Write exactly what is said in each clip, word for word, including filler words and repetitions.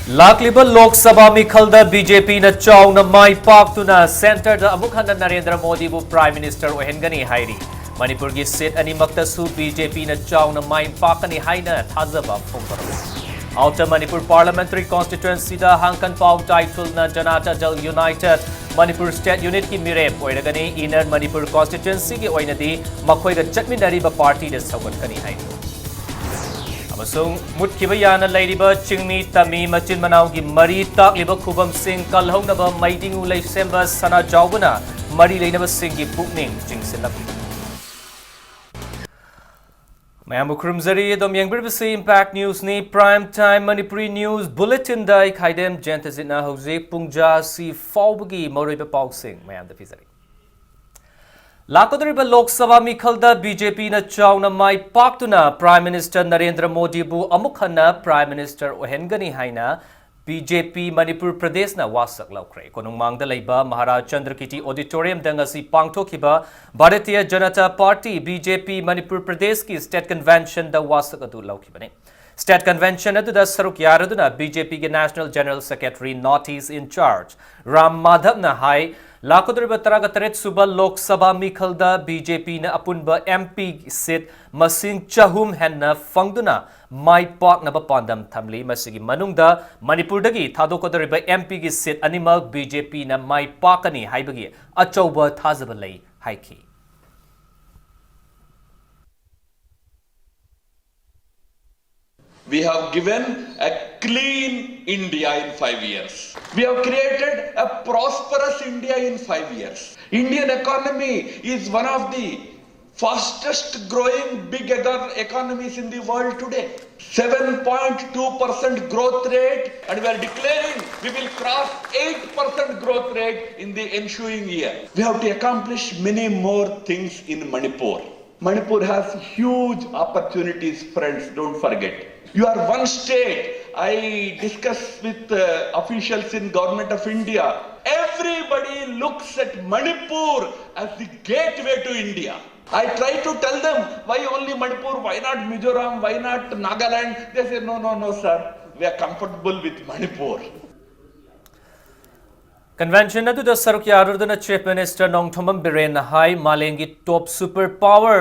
ꯂꯥꯛꯂꯤꯕ Lok Sabha ꯃꯤꯈꯜꯗ B J ꯄꯤꯅ ꯆꯥꯎꯅ ꯃꯥꯏ ꯄꯥꯛꯇꯨꯅ ꯁꯦꯟꯇꯔꯗ ꯑꯃꯨꯛ ꯍꯟꯅ ꯅꯔꯦꯟꯗ꯭ꯔ ꯃꯣꯗꯤꯕꯨ ꯄ꯭ꯔꯥꯏꯝ ꯃꯤꯅꯤꯁꯇꯔ ꯑꯣꯏꯍꯟꯒꯅꯤ ꯍꯥꯏꯔꯤ꯫ ꯃꯅꯤꯄꯨꯔꯒꯤ ꯁꯤꯠ ꯑꯅꯤꯃꯛꯇꯁꯨ ꯕꯤ ꯖꯦ ꯄꯤꯅ ꯆꯥꯎꯅ ꯃꯥꯏ ꯄꯥꯛꯀꯅꯤ ꯍꯥꯏꯅ ꯊꯥꯖꯕ ꯐꯣꯡꯗꯣꯔꯛꯂꯤ꯫ ꯑꯥꯎꯇꯔ ꯃꯅꯤꯄꯨꯔ ꯄꯥꯔꯂꯤꯌꯥꯃꯦꯟꯇꯔꯤ ꯀꯣꯟꯁꯇꯤꯇ꯭ꯋꯦꯟꯁꯤꯗ ꯍꯥꯡꯀꯟꯄꯥꯎ ꯇꯥꯏꯊꯨꯜꯅ ꯖꯅꯇꯥ ꯗꯜ ꯌꯨꯅꯥꯏꯇꯦꯗ ꯃꯅꯤꯄꯨꯔ ꯁ꯭ꯇꯦꯠ ꯌꯨꯅꯤꯠꯀꯤ ꯃꯤꯔꯦꯞ ꯑꯣꯏꯔꯒꯅꯤ꯫ ꯏꯟꯅꯔ ꯃꯅꯤꯄꯨꯔ ꯀꯣꯟꯁꯇꯤꯇ꯭ꯋꯦꯟꯁꯤꯒꯤ ꯑꯣꯏꯅꯗꯤ ꯃꯈꯣꯏꯒ ꯆꯠꯃꯤꯟꯅꯔꯤꯕ ꯄꯥꯔꯇꯤꯗ ꯁꯧꯒꯠꯀꯅꯤ ꯍꯥꯏꯔꯤ꯫ ꯑꯃꯁꯨꯡ ꯃꯨꯠꯈꯤꯕ ꯌꯥꯅ ꯂꯩꯔꯤꯕ ꯆꯤꯡꯃꯤ ꯇꯝꯃꯤ ꯃꯆꯤꯟ ꯃꯅꯥꯎꯒꯤ ꯃꯔꯤ ꯇꯥꯛꯂꯤꯕ ꯈꯨꯕꯝꯁꯤꯡ ꯀꯜꯍꯧꯅꯕ ꯃꯩꯗꯤꯡꯉꯨ ꯂꯩꯁꯦꯝꯕ ꯁꯅꯥꯖꯥꯎꯕꯅ ꯃꯔꯤ ꯂꯩꯅꯕꯁꯤꯡꯒꯤ ꯄꯨꯛꯅꯤꯡ ꯆꯤꯡꯁꯤꯜꯂꯛꯂꯤ꯫ ꯃꯌꯥꯝꯕꯨ ꯈꯨꯔꯨꯝꯖꯔꯤ꯫ ꯑꯗꯣꯝ ꯌꯦꯡꯕꯤꯔꯤꯕꯁꯤ Impact Newsꯅꯤ꯫ Prime Time Manipuri News Bulletinꯗ ꯑꯩ ꯈꯥꯏꯗꯦꯝ ꯖꯌꯟꯇꯖꯤꯠꯅ ꯍꯧꯖꯤꯛ ꯄꯨꯡ ꯖꯥ ꯑꯁꯤ ꯐꯥꯎꯕꯒꯤ ꯃꯔꯨꯑꯣꯏꯕ ꯄꯥꯎꯁꯤꯡ ꯃꯌꯥꯝꯗ ꯄꯤꯖꯔꯤ꯫ ꯂꯥꯛꯀꯗꯧꯔꯤꯕ ꯂꯣꯛ ꯁꯚꯥ ꯃꯤꯈꯜꯗ ꯕꯤ ꯖꯦ ꯄꯤꯅ ꯆꯥꯎꯅ ꯃꯥꯏ ꯄꯥꯛꯇꯨꯅ ꯄ꯭ꯔꯥꯏꯝ ꯃꯤꯅꯤꯁꯇꯔ ꯅꯔꯦꯟꯗ꯭ꯔ ꯃꯣꯗꯤꯕꯨ ꯑꯃꯨꯛ ꯍꯟꯅ ꯄ꯭ꯔꯥꯏꯝ ꯃꯤꯅꯤꯁꯇꯔ ꯑꯣꯏꯍꯟꯒꯅꯤ ꯍꯥꯏꯅ ꯕꯤ ꯖꯦ ꯄꯤ ꯃꯅꯤꯄꯨꯔ ꯄ꯭ꯔꯗꯦꯁꯅ ꯋꯥꯁꯛ ꯂꯧꯈ꯭ꯔꯦ꯫ ꯀꯣꯅꯨꯡꯃꯥꯡꯗ ꯂꯩꯕ ꯃꯍꯥꯔꯥꯖ ꯆꯟꯗ꯭ꯔꯀꯤꯔꯇꯤ ꯑꯣꯗꯤꯇꯣꯔꯤꯌꯝꯗ ꯉꯁꯤ ꯄꯥꯡꯊꯣꯛꯈꯤꯕ Bharatiya Janata party, B J ꯄꯤ, ꯃꯅꯤꯄꯨꯔ ꯄ꯭ꯔꯗꯦꯁꯀꯤ ꯁ꯭ꯇꯦꯠ ꯀꯟꯚꯦꯟꯁꯟꯗ ꯋꯥꯁꯛ ꯑꯗꯨ ꯂꯧꯈꯤꯕꯅꯤ꯫ ꯁ꯭ꯇꯦꯠ ꯀꯟꯚꯦꯟꯁꯟ ꯑꯗꯨꯗ ꯁꯔꯨꯛ ꯌꯥꯔꯗꯨꯅ ꯕꯤ ꯖꯦ ꯄꯤꯒꯤ national general secretary, north east in charge Ram ꯃꯥꯙꯕꯅ ꯍꯥꯏ, ꯂꯥꯛꯀꯗꯧꯔꯤꯕ ꯇꯔꯥꯒ ꯇꯔꯦꯠ ꯁꯨꯕ ꯂꯣꯛ ꯁꯚꯥ ꯃꯤꯈꯜꯗ ꯕꯤ ꯖꯦ ꯄꯤꯅ ꯑꯄꯨꯟꯕ ꯑꯦꯝ ꯄꯤ ꯁꯤꯠ ꯃꯁꯤꯡ ꯆꯍꯨꯝ ꯍꯦꯟꯅ ꯐꯪꯗꯨꯅ ꯃꯥꯏ ꯄꯥꯛꯅꯕ ꯄꯥꯟꯗꯝ ꯊꯝꯂꯤ꯫ ꯃꯁꯤꯒꯤ ꯃꯅꯨꯡꯗ ꯃꯅꯤꯄꯨꯔꯗꯒꯤ ꯊꯥꯗꯣꯛꯀꯗꯧꯔꯤꯕ ꯑꯦꯝ ꯄꯤꯒꯤ ꯁꯤꯠ ꯑꯅꯤꯃꯛ ꯕꯤ ꯖꯦ ꯄꯤꯅ ꯃꯥꯏ ꯄꯥꯛꯀꯅꯤ ꯍꯥꯏꯕꯒꯤ ꯑꯆꯧꯕ ꯊꯥꯖꯕ ꯂꯩ ꯍꯥꯏꯈꯤ꯫ We have given a clean India in five years. We have created a prosperous India in five years. Indian economy is one of the fastest growing big ego- economies in the world today. seven point two percent growth rate, and we are declaring we will cross eight percent growth rate in the ensuing year. We have to accomplish many more things in Manipur. Manipur has huge opportunities, friends, don't forget. You are one state. I discuss with uh, officials in Government of India. Everybody looks at Manipur as the gateway to India. I try to tell them, why only Manipur, why not Mizoram, why not Nagaland? They say, no, no, no, sir. We are comfortable with Manipur. Convention ꯑꯗꯨꯗ ꯁꯔꯨꯛ ꯌꯥꯔꯨꯗꯨꯅ Chief Minister Nongthombam ꯕꯤꯔꯦꯟꯅ ꯍꯥꯏ, ꯃꯥꯂꯦꯝꯒꯤ top super power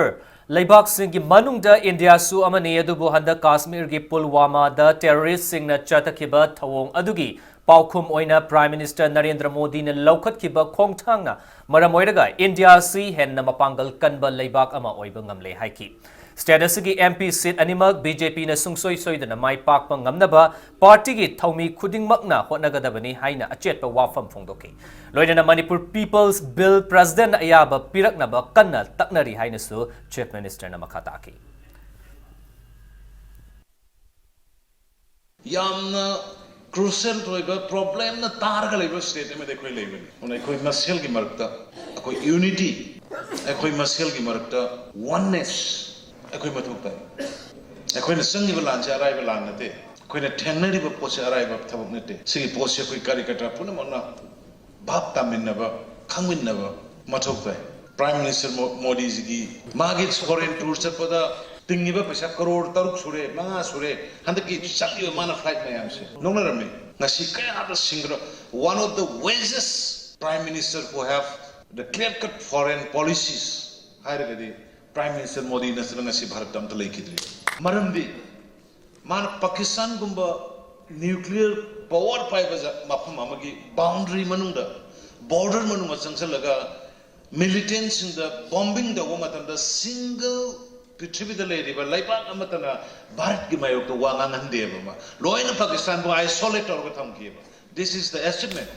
ꯂꯩꯕꯥꯛꯁꯤꯡꯒꯤ ꯃꯅꯨꯡꯗ ꯏꯟꯗꯤꯌꯥꯁꯨ ꯑꯃꯅꯤ, ꯑꯗꯨꯕꯨ ꯍꯟꯗꯛ ꯀꯥꯁꯃꯤꯔꯒꯤ ꯄꯨꯜꯋꯥꯃꯥꯗ terroristꯁꯤꯡꯅ ꯆꯠꯊꯈꯤꯕ ꯊꯧꯑꯣꯡ ꯑꯗꯨꯒꯤ ꯄꯥꯎꯈꯨꯝ ꯑꯣꯏꯅ Prime Minister ꯅꯔꯦꯟꯗ꯭ꯔ ꯃꯣꯗꯤꯅ ꯂꯧꯈꯠꯈꯤꯕ ꯈꯣꯡꯊꯥꯡꯅ ꯃꯔꯝ ꯑꯣꯏꯔꯒ ꯏꯟꯗꯤꯌꯥ ꯑꯁꯤ ꯍꯦꯟꯅ ꯃꯄꯥꯡꯒꯜ ꯀꯟꯕ ꯂꯩꯕꯥꯛ ꯑꯃ ꯑꯣꯏꯕ ꯉꯝꯂꯦ ꯍꯥꯏꯈꯤ꯫ State ꯑꯁꯤꯒꯤ MP seat ꯑꯅꯤꯃꯛ BJPꯅ ꯁꯨꯡꯁꯣꯏ ꯁꯣꯏꯗꯅ ꯃꯥꯏ ꯄꯥꯛꯄ ꯉꯝꯅꯕ partyꯒꯤ ꯊꯧꯃꯤ ꯈꯨꯗꯤꯡꯃꯛꯅ ꯍꯣꯠꯅꯒꯗꯕꯅꯤ ꯍꯥꯏꯅ ꯑꯆꯦꯠꯄ ꯋꯥꯐꯝ ꯐꯣꯡꯗꯣꯛꯈꯤ꯫ ꯂꯣꯏꯅꯅ Manipur People's Bill Presidentꯅ ꯑꯌꯥꯕ ꯄꯤꯔꯛꯅꯕ ꯀꯟꯅ ꯇꯛꯅꯔꯤ ꯍꯥꯏꯅꯁꯨ Chief Ministerꯅ ꯃꯈꯥ ꯇꯥꯈꯤ꯫ ꯌꯥꯝꯅ crucial ꯑꯣꯏꯕ problemꯅ ꯇꯥꯔꯒ ꯂꯩꯕ state ꯑꯃꯗ ꯑꯩꯈꯣꯏ ꯂꯩꯕꯅꯤ꯫ ꯑꯗꯨꯅ ꯑꯩꯈꯣꯏ ꯃꯁꯦꯜꯒꯤ ꯃꯔꯛꯇ ꯑꯩꯈꯣꯏ unity, ꯑꯩꯈꯣꯏ ꯃꯁꯦꯜꯒꯤ ꯃꯔꯛꯇ oneness ꯑꯩꯈꯣꯏ ꯃꯊꯧ ꯇꯥꯏ꯫ ꯑꯩꯈꯣꯏꯅ ꯆꯪꯉꯤꯕ ꯂꯥꯟꯁꯦ ꯑꯔꯥꯏꯕ ꯂꯥꯟ ꯅꯠꯇꯦ꯫ ꯑꯩꯈꯣꯏꯅ ꯊꯦꯡꯅꯔꯤꯕ ꯄꯣꯠꯁꯦ ꯑꯔꯥꯏꯕ ꯊꯕꯛ ꯅꯠꯇꯦ꯫ ꯁꯤꯒꯤ ꯄꯣꯠꯁꯦ ꯑꯩꯈꯣꯏ ꯀꯥꯔꯤꯀꯔꯇꯥ ꯄꯨꯝꯅꯃꯛꯅ ꯚꯥꯞ ꯇꯥꯃꯤꯟꯅꯕ, ꯈꯪꯃꯤꯟꯅꯕ ꯃꯊꯧ ꯇꯥꯏ꯫ Prime Minister ꯃꯣ-, ꯃꯣꯗꯤꯖꯤꯒꯤ ꯃꯥꯒꯤ foreign tour ꯆꯠꯄꯗ ꯇꯤꯡꯉꯤꯕ ꯄꯩꯁꯥ ꯀꯔꯣꯔ ꯇꯔꯨꯛ ꯁꯨꯔꯦ, ꯃꯉꯥ ꯁꯨꯔꯦ, ꯍꯟꯗꯛꯀꯤ ꯆꯠꯂꯤꯕ ꯃꯥꯅ flight ꯃꯌꯥꯝꯁꯦ ꯅꯣꯛꯅꯔꯝꯃꯤ꯫ ꯉꯁꯤ ꯀꯌꯥꯗ singer-, one of the wisest Prime Minister who have the clear cut foreign policies ꯍꯥꯏꯔꯒꯗꯤ Prime Minister ꯃꯣꯗꯤ ꯅꯠꯇꯅ ꯉꯁꯤ ꯚꯥꯔꯠꯇ ꯑꯝꯇ ꯂꯩꯈꯤꯗ꯭ꯔꯤ꯫ ꯃꯔꯝꯗꯤ ꯃꯥꯅ ꯄꯥꯀꯤꯁꯇꯥꯟꯒꯨꯝꯕ nuclear power ꯄꯥꯏꯕ ꯖ-, ꯃꯐꯝ ꯑꯃꯒꯤ boundary ꯃꯅꯨꯡꯗ, border ꯃꯅꯨꯡꯗ ꯆꯪꯁꯤꯜꯂꯒ militantꯁꯤꯡꯗ bombing ꯇꯧꯕ ꯃꯇꯝꯗ single ꯄ꯭ꯔꯤꯊꯤꯕꯤꯗ ꯂꯩꯔꯤꯕ ꯂꯩꯕꯥꯛ ꯑꯃꯠꯇꯅ ꯚꯥꯔꯠꯀꯤ ꯃꯥꯌꯣꯛꯇ ꯋꯥ ꯉꯥꯡꯍꯟꯗꯦꯕ꯫ ꯃꯥ ꯂꯣꯏꯅ ꯄꯥꯀꯤꯁꯇꯥꯟꯕꯨ isolate ꯇꯧꯔꯒ ꯊꯝꯈꯤꯑꯕ꯫ This is the achievement.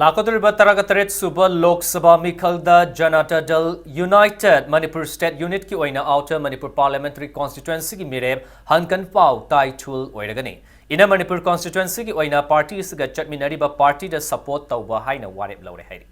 ꯂꯥꯛꯀꯗꯧꯔꯤꯕ ꯇꯔꯥꯒ ꯇꯔꯦꯠ ꯁꯨꯕ ꯂꯣꯛ ꯁꯚꯥ ꯃꯤꯈꯜꯗ ꯖꯅꯇꯥ ꯗꯜ ꯌꯨꯅꯥꯏꯇꯦꯗ ꯃꯅꯤꯄꯨꯔ State Unitꯀꯤ ꯑꯣꯏꯅ Outer Manipur Parliamentary Constituencyꯒꯤ ꯃꯤꯔꯦꯞ ꯍꯪꯀꯟ ꯄꯥꯎ ꯇꯥꯏꯊꯨꯜ ꯑꯣꯏꯔꯒꯅꯤ꯫ Inner Manipur Constituencyꯒꯤ ꯑꯣꯏꯅ party ꯑꯁꯤꯒ ꯆꯠꯃꯤꯟꯅꯔꯤꯕ partyꯗ support ꯇꯧꯕ ꯍꯥꯏꯅ ꯋꯥꯔꯦꯞ ꯂꯧꯔꯦ ꯍꯥꯏꯔꯤ꯫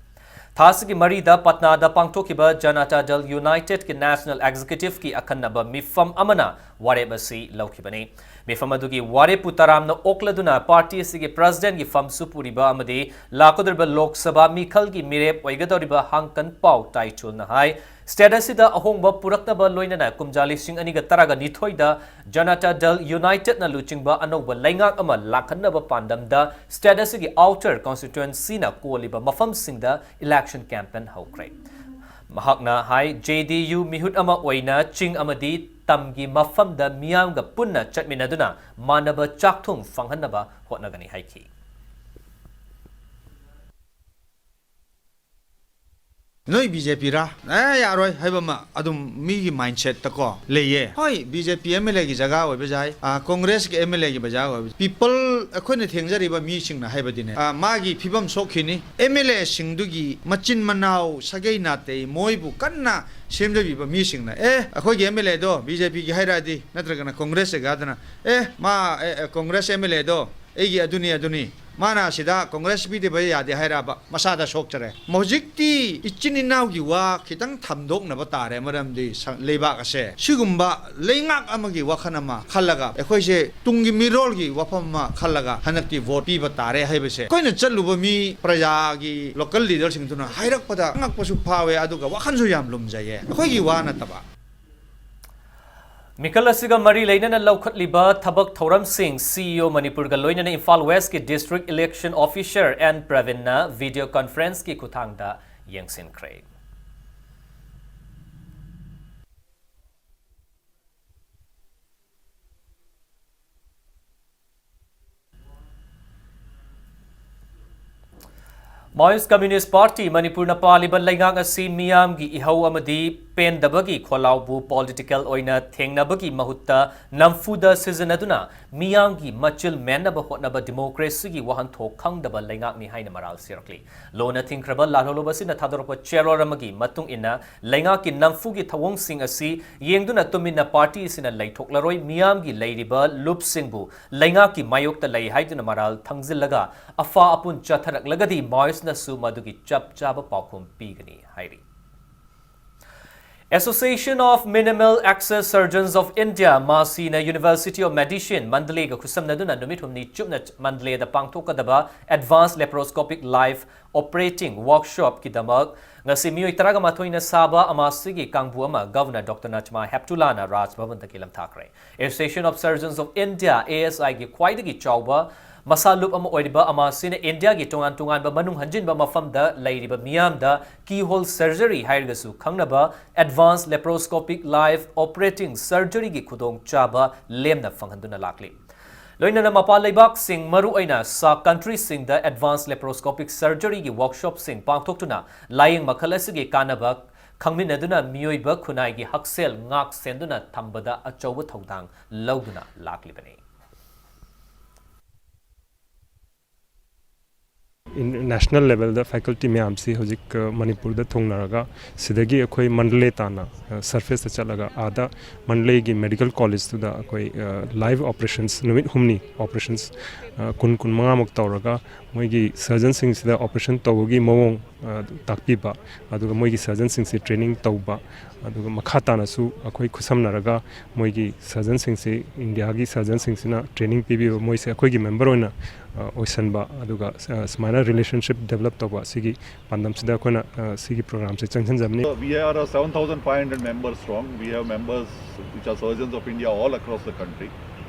ꯊꯥ ꯑꯁꯤꯒꯤ ꯃꯔꯤꯗ ꯄꯠꯅꯥꯗ ꯄꯥꯡꯊꯣꯛꯈꯤꯕ ꯖꯅꯇꯥ ꯗꯜ ꯌꯨꯅꯥꯏꯇꯦꯗꯀꯤ National Executiveꯀꯤ ꯑꯈꯟꯅꯕ ꯃꯤꯐꯝ ꯑꯃꯅ ꯋꯥꯔꯦꯞ ꯑꯁꯤ ꯂꯧꯈꯤꯕꯅꯤ꯫ ꯃꯤꯐꯝ ꯑꯗꯨꯒꯤ ꯋꯥꯔꯦꯞꯄꯨ ꯇꯔꯥꯝꯅ ꯑꯣꯛꯂꯗꯨꯅ party ꯑꯁꯤꯒꯤ Presidentꯀꯤ ꯐꯝꯁꯨ ꯄꯨꯔꯤꯕ ꯑꯃꯗꯤ ꯂꯥꯛꯀꯗꯧꯔꯤꯕ ꯂꯣꯛ ꯁꯚꯥ ꯃꯤꯈꯜꯒꯤ ꯃꯤꯔꯦꯞ ꯑꯣꯏꯒꯗꯧꯔꯤꯕ ꯍꯥꯡꯀꯟ ꯄꯥꯎ ꯇꯥꯏꯆꯨꯜꯅ ꯍꯥꯏ, State ꯑꯁꯤꯗ ꯑꯍꯣꯡꯕ ꯄꯨꯔꯛꯅꯕ ꯂꯣꯏꯅꯅ ꯀꯨꯝꯖꯥ ꯂꯤꯁꯤꯡ ꯑꯅꯤꯒ ꯇꯔꯥꯒ ꯅꯤꯊꯣꯏꯗ Janata Dal Unitedꯅ ꯂꯨꯆꯤꯡꯕ ꯑꯅꯧꯕ ꯂꯩꯉꯥꯛ ꯑꯃ ꯂꯥꯛꯍꯟꯅꯕ ꯄꯥꯟꯗꯝꯗ state ꯑꯁꯤꯒꯤ outer constituencyꯅ ꯀꯣꯜꯂꯤꯕ ꯃꯐꯝꯁꯤꯡꯗ election campaign ꯍꯧꯈ꯭ꯔꯦ꯫ ꯃꯍꯥꯛꯅ ꯍꯥꯏ, J D U ꯃꯤꯍꯨꯠ ꯑꯃ ꯑꯣꯏꯅ ꯆꯤꯡ ꯑꯃꯗꯤ ꯇꯝꯒꯤ ꯃꯐꯝꯗ ꯃꯤꯌꯥꯝꯒ ꯄꯨꯟꯅ ꯆꯠꯃꯤꯟꯅꯗꯨꯅ ꯃꯥꯟꯅꯕ ꯆꯥꯛꯊꯨꯡ ꯐꯪꯍꯟꯅꯕ ꯍꯣꯠꯅꯒꯅꯤ ꯍꯥꯏꯈꯤ꯫ ꯅꯣꯏ ꯕꯤ ꯖꯦ ꯄꯤꯔꯥ? ꯑꯦ, ꯌꯥꯔꯣꯏ ꯍꯥꯏꯕ ꯑꯃ ꯑꯗꯨꯝ ꯃꯤꯒꯤ mindsetꯇꯀꯣ ꯂꯩꯌꯦ꯫ ꯍꯣꯏ, B J P M L ꯑꯦꯒꯤ ꯖꯒꯥ ꯑꯣꯏꯕ ꯌꯥꯏ, ꯑ, ꯀꯣꯡꯒ꯭ꯔꯦꯁꯀꯤ ꯑꯦꯝ ꯑꯦꯜ ꯑꯦꯒꯤ ꯖꯒꯥ ꯑꯣꯏꯕ, people ꯑꯩꯈꯣꯏꯅ ꯊꯦꯡꯖꯔꯤꯕ ꯃꯤꯁꯤꯡꯅ ꯍꯥꯏꯕꯗꯤꯅꯦ, ꯑ, ꯃꯥꯒꯤ ꯐꯤꯕꯝ ꯁꯣꯛꯈꯤꯅꯤ꯫ ꯑꯦꯝ ꯑꯦꯜ ꯑꯦꯁꯤꯡꯗꯨꯒꯤ ꯃꯆꯤꯟ ꯃꯅꯥꯎ, ꯁꯥꯒꯩ ꯅꯥꯇꯩ, ꯃꯣꯏꯕꯨ ꯀꯟꯅ ꯁꯦꯝꯖꯕꯤꯕ ꯃꯤꯁꯤꯡꯅ, "ꯑꯦ, ꯑꯩꯈꯣꯏꯒꯤ ꯑꯦꯝ ꯑꯦꯜ ꯑꯦꯗꯣ ꯕꯤ ꯖꯦ ꯄꯤꯒꯤ ꯍꯥꯏꯔꯛꯑꯗꯤ, ꯅꯠꯇ꯭ꯔꯒꯅ ꯀꯣꯡꯒ꯭ꯔꯦꯁ ꯖꯒꯥꯗꯅ, ꯑꯦ, ꯃꯥ, ꯑꯦ, ꯑꯦ, ꯀꯣꯡꯒ꯭ꯔꯦꯁ ꯑꯦꯝ ꯑꯦꯜ ꯑꯦꯗꯣ ꯑꯩꯒꯤ ꯑꯗꯨꯅꯤ, ꯑꯗꯨꯅꯤ, ꯃꯥꯅ ꯑꯁꯤꯗ ꯀꯣꯡꯒ꯭ꯔꯦꯁ ꯄꯤꯗꯕ ꯌꯥꯗꯦ ꯍꯥꯏꯔꯛꯑꯕ, ꯃꯁꯥꯗ ꯁꯣꯛꯆꯔꯦ"꯫ ꯍꯧꯖꯤꯛꯇꯤ ꯏꯆꯤꯟ ꯏꯅꯥꯎꯒꯤ ꯋꯥ ꯈꯤꯇꯪ ꯊꯝꯗꯣꯛꯅꯕ ꯇꯥꯔꯦ, ꯃꯔꯝꯗꯤ ꯁ-, ꯂꯩꯕꯥꯛ ꯑꯁꯦ ꯁꯤꯒꯨꯝꯕ ꯂꯩꯉꯥꯛ ꯑꯃꯒꯤ ꯋꯥꯈꯜ ꯑꯃ ꯈꯜꯂꯒ, ꯑꯩꯈꯣꯏꯁꯦ ꯇꯨꯡꯒꯤ ꯃꯤꯔꯣꯜꯒꯤ ꯋꯥꯐꯝ ꯑꯃ ꯈꯜꯂꯒ ꯍꯟꯗꯛꯇꯤ vote ꯄꯤꯕ ꯇꯥꯔꯦ ꯍꯥꯏꯕꯁꯦ꯫ ꯑꯩꯈꯣꯏꯅ ꯆꯠꯂꯨꯕ ꯃꯤ ꯄ꯭ꯔꯖꯥꯒꯤ local leaderꯁꯤꯡꯗꯨꯅ ꯍꯥꯏꯔꯛꯄꯗ ꯑꯉꯛꯄꯁꯨ ꯐꯥꯎꯋꯦ, ꯑꯗꯨꯒ ꯋꯥꯈꯜꯁꯨ ꯌꯥꯝ ꯂꯨꯝꯖꯩꯌꯦ, ꯑꯩꯈꯣꯏꯒꯤ ꯋꯥ ꯅꯠꯇꯕ꯫ ꯃꯤꯈꯜ ꯑꯁꯤꯒ ꯃꯔꯤ ꯂꯩꯅꯅ ꯂꯧꯈꯠꯂꯤꯕ ꯊꯕꯛ ꯊꯧꯔꯝꯁꯤꯡ C E O ꯃꯅꯤꯄꯨꯔꯒ ꯂꯣꯏꯅꯅ Imphal Westꯀꯤ District Election Officer N ꯄ꯭ꯔꯕꯤꯟꯅ video conferenceꯀꯤ ꯈꯨꯠꯊꯥꯡꯗ ꯌꯦꯡꯁꯤꯟꯈ꯭ꯔꯦ꯫ Maoist Communist Party ꯃꯅꯤꯄꯨꯔꯅ ꯄꯥꯜꯂꯤꯕ ꯂꯩꯉꯥꯛ ꯑꯁꯤ ꯃꯤꯌꯥꯝꯒꯤ ꯏꯍꯧ ꯑꯃꯗꯤ ꯄꯦꯟꯗꯕꯒꯤ ꯈꯣꯜꯂꯥꯎꯕꯨ political ꯑꯣꯏꯅ ꯊꯦꯡꯅꯕꯒꯤ ꯃꯍꯨꯠꯇ ꯅꯝꯐꯨꯗ ꯁꯤꯖꯤꯟꯅꯗꯨꯅ ꯃꯤꯌꯥꯝꯒꯤ ꯃꯆꯤꯜ ꯃꯦꯟꯅꯕ ꯍꯣꯠꯅꯕ democracyꯒꯤ ꯋꯥꯍꯟꯊꯣꯛ ꯈꯪꯗꯕ ꯂꯩꯉꯥꯛꯅꯤ ꯍꯥꯏꯅ ꯃꯔꯥꯜ ꯁꯤꯔꯛꯂꯤ꯫ ꯂꯣꯟꯅ ꯊꯤꯡꯈ꯭ꯔꯕ ꯂꯥꯜꯍꯧꯂꯨꯕ ꯑꯁꯤꯅ ꯊꯥꯗꯣꯔꯛꯄ ꯆꯦꯔꯣꯜ ꯑꯃꯒꯤ ꯃꯇꯨꯡ ꯏꯟꯅ ꯂꯩꯉꯥꯛꯀꯤ ꯅꯝꯐꯨꯒꯤ ꯊꯧꯑꯣꯡꯁꯤꯡ ꯑꯁꯤ ꯌꯦꯡꯗꯨꯅ ꯇꯨꯃꯤꯟꯅ party ꯑꯁꯤꯅ ꯂꯩꯊꯣꯛꯂꯔꯣꯏ, ꯃꯤꯌꯥꯝꯒꯤ ꯂꯩꯔꯤꯕ ꯂꯨꯞꯁꯤꯡꯕꯨ ꯂꯩꯉꯥꯛꯀꯤ ꯃꯥꯌꯣꯛꯇ ꯂꯩ ꯍꯥꯏꯗꯨꯅ ꯃꯔꯥꯜ ꯊꯪꯖꯤꯜꯂꯒ ꯑꯐ ꯑꯄꯨꯟ ꯆꯠꯊꯔꯛꯂꯒꯗꯤ Maoistꯅꯁꯨ ꯃꯗꯨꯒꯤ ꯆꯞ ꯆꯥꯕ ꯄꯥꯎꯈꯨꯝ ꯄꯤꯒꯅꯤ ꯍꯥꯏꯔꯤ꯫ Association of Minimal Access Surgeons of India, ꯃꯥꯁꯤꯅ University of Medicine, ꯃꯟꯗꯂꯦꯒ ꯈꯨꯠꯁꯝꯅꯗꯨꯅ ꯅꯨꯃꯤꯠ ꯍꯨꯝꯅꯤ ꯆꯨꯞꯅ ꯃꯟꯗꯂꯦꯗ ꯄꯥꯡꯊꯣꯛꯀꯗꯕ Advanced Laparoscopic Live Operating Workshopꯀꯤꯗꯃꯛ ꯉꯁꯤ ꯃꯤꯑꯣꯏ ꯇꯔꯥꯒ ꯃꯥꯊꯣꯏꯅ ꯁꯥꯕ ꯑꯃꯥꯁꯤꯒꯤ ꯀꯥꯡꯕꯨ ꯑꯃ Governor Doctor Najma Heptullahꯅ Raj Bhavanꯗ ꯀꯤꯂꯝ ꯊꯥꯈ꯭ꯔꯦ꯫ Association of Surgeons of India, ASIꯒꯤ ꯈ꯭ꯋꯥꯏꯗꯒꯤ ꯆꯥꯎꯕ ꯃꯁꯥ ꯂꯨꯞ ꯑꯃ ꯑꯣꯏꯔꯤꯕ ꯑꯃꯥꯁꯤꯅ ꯏꯟꯗꯤꯌꯥꯒꯤ ꯇꯣꯉꯥꯟ ꯇꯣꯉꯥꯟꯕ ꯃꯅꯨꯡ ꯍꯟꯖꯤꯟꯕ ꯃꯐꯝꯗ ꯂꯩꯔꯤꯕ ꯃꯤꯌꯥꯝꯗ keyhole surgery ꯍꯥꯏꯔꯒꯁꯨ ꯈꯪꯅꯕ Advanced Laparoscopic Live Operating Surgeryꯒꯤ ꯈꯨꯗꯣꯡꯆꯥꯕ ꯂꯦꯝꯅ ꯐꯪꯍꯟꯗꯨꯅ ꯂꯥꯛꯂꯤ꯫ ꯂꯣꯏꯅꯅ ꯃꯄꯥꯟ ꯂꯩꯕꯥꯛꯁꯤꯡ, ꯃꯔꯨꯑꯣꯏꯅ SAARC countryꯁꯤꯡꯗ Advanced Laparoscopic Surgeryꯒꯤ workshopꯁꯤꯡ ꯄꯥꯡꯊꯣꯛꯇꯨꯅ ꯂꯥꯌꯦꯡ ꯃꯈꯜ ꯑꯁꯤꯒꯤ ꯀꯥꯟꯅꯕ ꯈꯪꯃꯤꯟꯅꯗꯨꯅ ꯃꯤꯑꯣꯏꯕ ꯈꯨꯟꯅꯥꯏꯒꯤ ꯍꯛꯁꯦꯜ ꯉꯥꯛ ꯁꯦꯟꯗꯨꯅ ꯊꯝꯕꯗ ꯑꯆꯧꯕ ꯊꯧꯗꯥꯡ ꯂꯧꯗꯨꯅ ꯂꯥꯛꯂꯤꯕꯅꯤ꯫ ꯏꯟ-, ꯅꯦꯁꯅꯦꯜ ꯂꯦꯚꯦꯜꯗ ꯐꯦꯀꯜꯇꯤ ꯃꯌꯥꯝꯁꯤ ꯍꯧꯖꯤꯛ, ꯑ, ꯃꯅꯤꯄꯨꯔꯗ ꯊꯨꯡꯅꯔꯒ ꯁꯤꯗꯒꯤ ꯑꯩꯈꯣꯏ ꯃꯟꯗꯂꯦ ꯇꯥꯟꯅ, ꯑ, ꯁꯔꯐꯦꯁꯇ ꯆꯠꯂꯒ ꯑꯥꯗ ꯃꯟꯗꯂꯦꯒꯤ ꯃꯦꯗꯤꯀꯦꯜ ꯀꯣꯂꯦꯖꯇꯨꯗ ꯑꯩꯈꯣꯏ, ꯑ, ꯂꯥꯏꯚ ꯑꯣꯄꯔꯦꯁꯟꯁ ꯅꯨꯃꯤꯠ ꯍꯨꯝꯅꯤ ꯑꯣꯄꯔꯦꯁꯟꯁ, ꯑ, ꯀꯨꯟ, ꯀꯨꯟꯃꯉꯥꯃꯨꯛ ꯇꯧꯔꯒ ꯃꯣꯏꯒꯤ ꯁꯔꯖꯟꯁꯤꯡꯁꯤꯗ ꯑꯣꯄꯔꯦꯁꯟ ꯇꯧꯕꯒꯤ ꯃꯑꯣꯡ, ꯑ, ꯇꯥꯛꯄꯤꯕ, ꯑꯗꯨꯒ ꯃꯣꯏꯒꯤ ꯁꯔꯖꯟꯁꯤꯡꯁꯤ ꯇ꯭ꯔꯦꯅꯤꯡ ꯇꯧꯕ, ꯑꯗꯨꯒ ꯃꯈꯥ ꯇꯥꯅꯁꯨ ꯑꯩꯈꯣꯏ ꯈꯨꯠꯁꯝꯅꯔꯒ ꯃꯣꯏꯒꯤ ꯁꯔꯖꯟꯁꯤꯡꯁꯤ, ꯏꯟꯗꯤꯌꯥꯒꯤ ꯁꯔꯖꯟꯁꯤꯡꯁꯤꯅ ꯇ꯭ꯔꯦꯅꯤꯡ ꯄꯤꯕꯤꯕ, ꯃꯣꯏꯁꯦ ꯑꯩꯈꯣꯏꯒꯤ ꯃꯦꯝꯕꯔ ꯑꯣꯏꯅ, ꯑ, ꯑꯣꯏꯁꯟꯕ, ꯑꯗꯨꯒ, ꯑ, ꯁꯨꯃꯥꯏꯅ ꯔꯤꯂꯦꯁꯟꯁꯤꯞ ꯗꯦꯕꯂꯞ ꯇꯧꯕ, ꯁꯤꯒꯤ ꯄꯥꯟꯗꯝꯁꯤꯗ ꯑꯩꯈꯣꯏꯅ, ꯑ, ꯁꯤꯒꯤ ꯄ꯭ꯔꯣꯒ꯭ꯔꯥꯝꯁꯦ ꯆꯪꯁꯤꯟꯖꯕꯅꯤ꯫ We are a seven thousand five hundred members strong. We have members which are surgeons of India all across the country.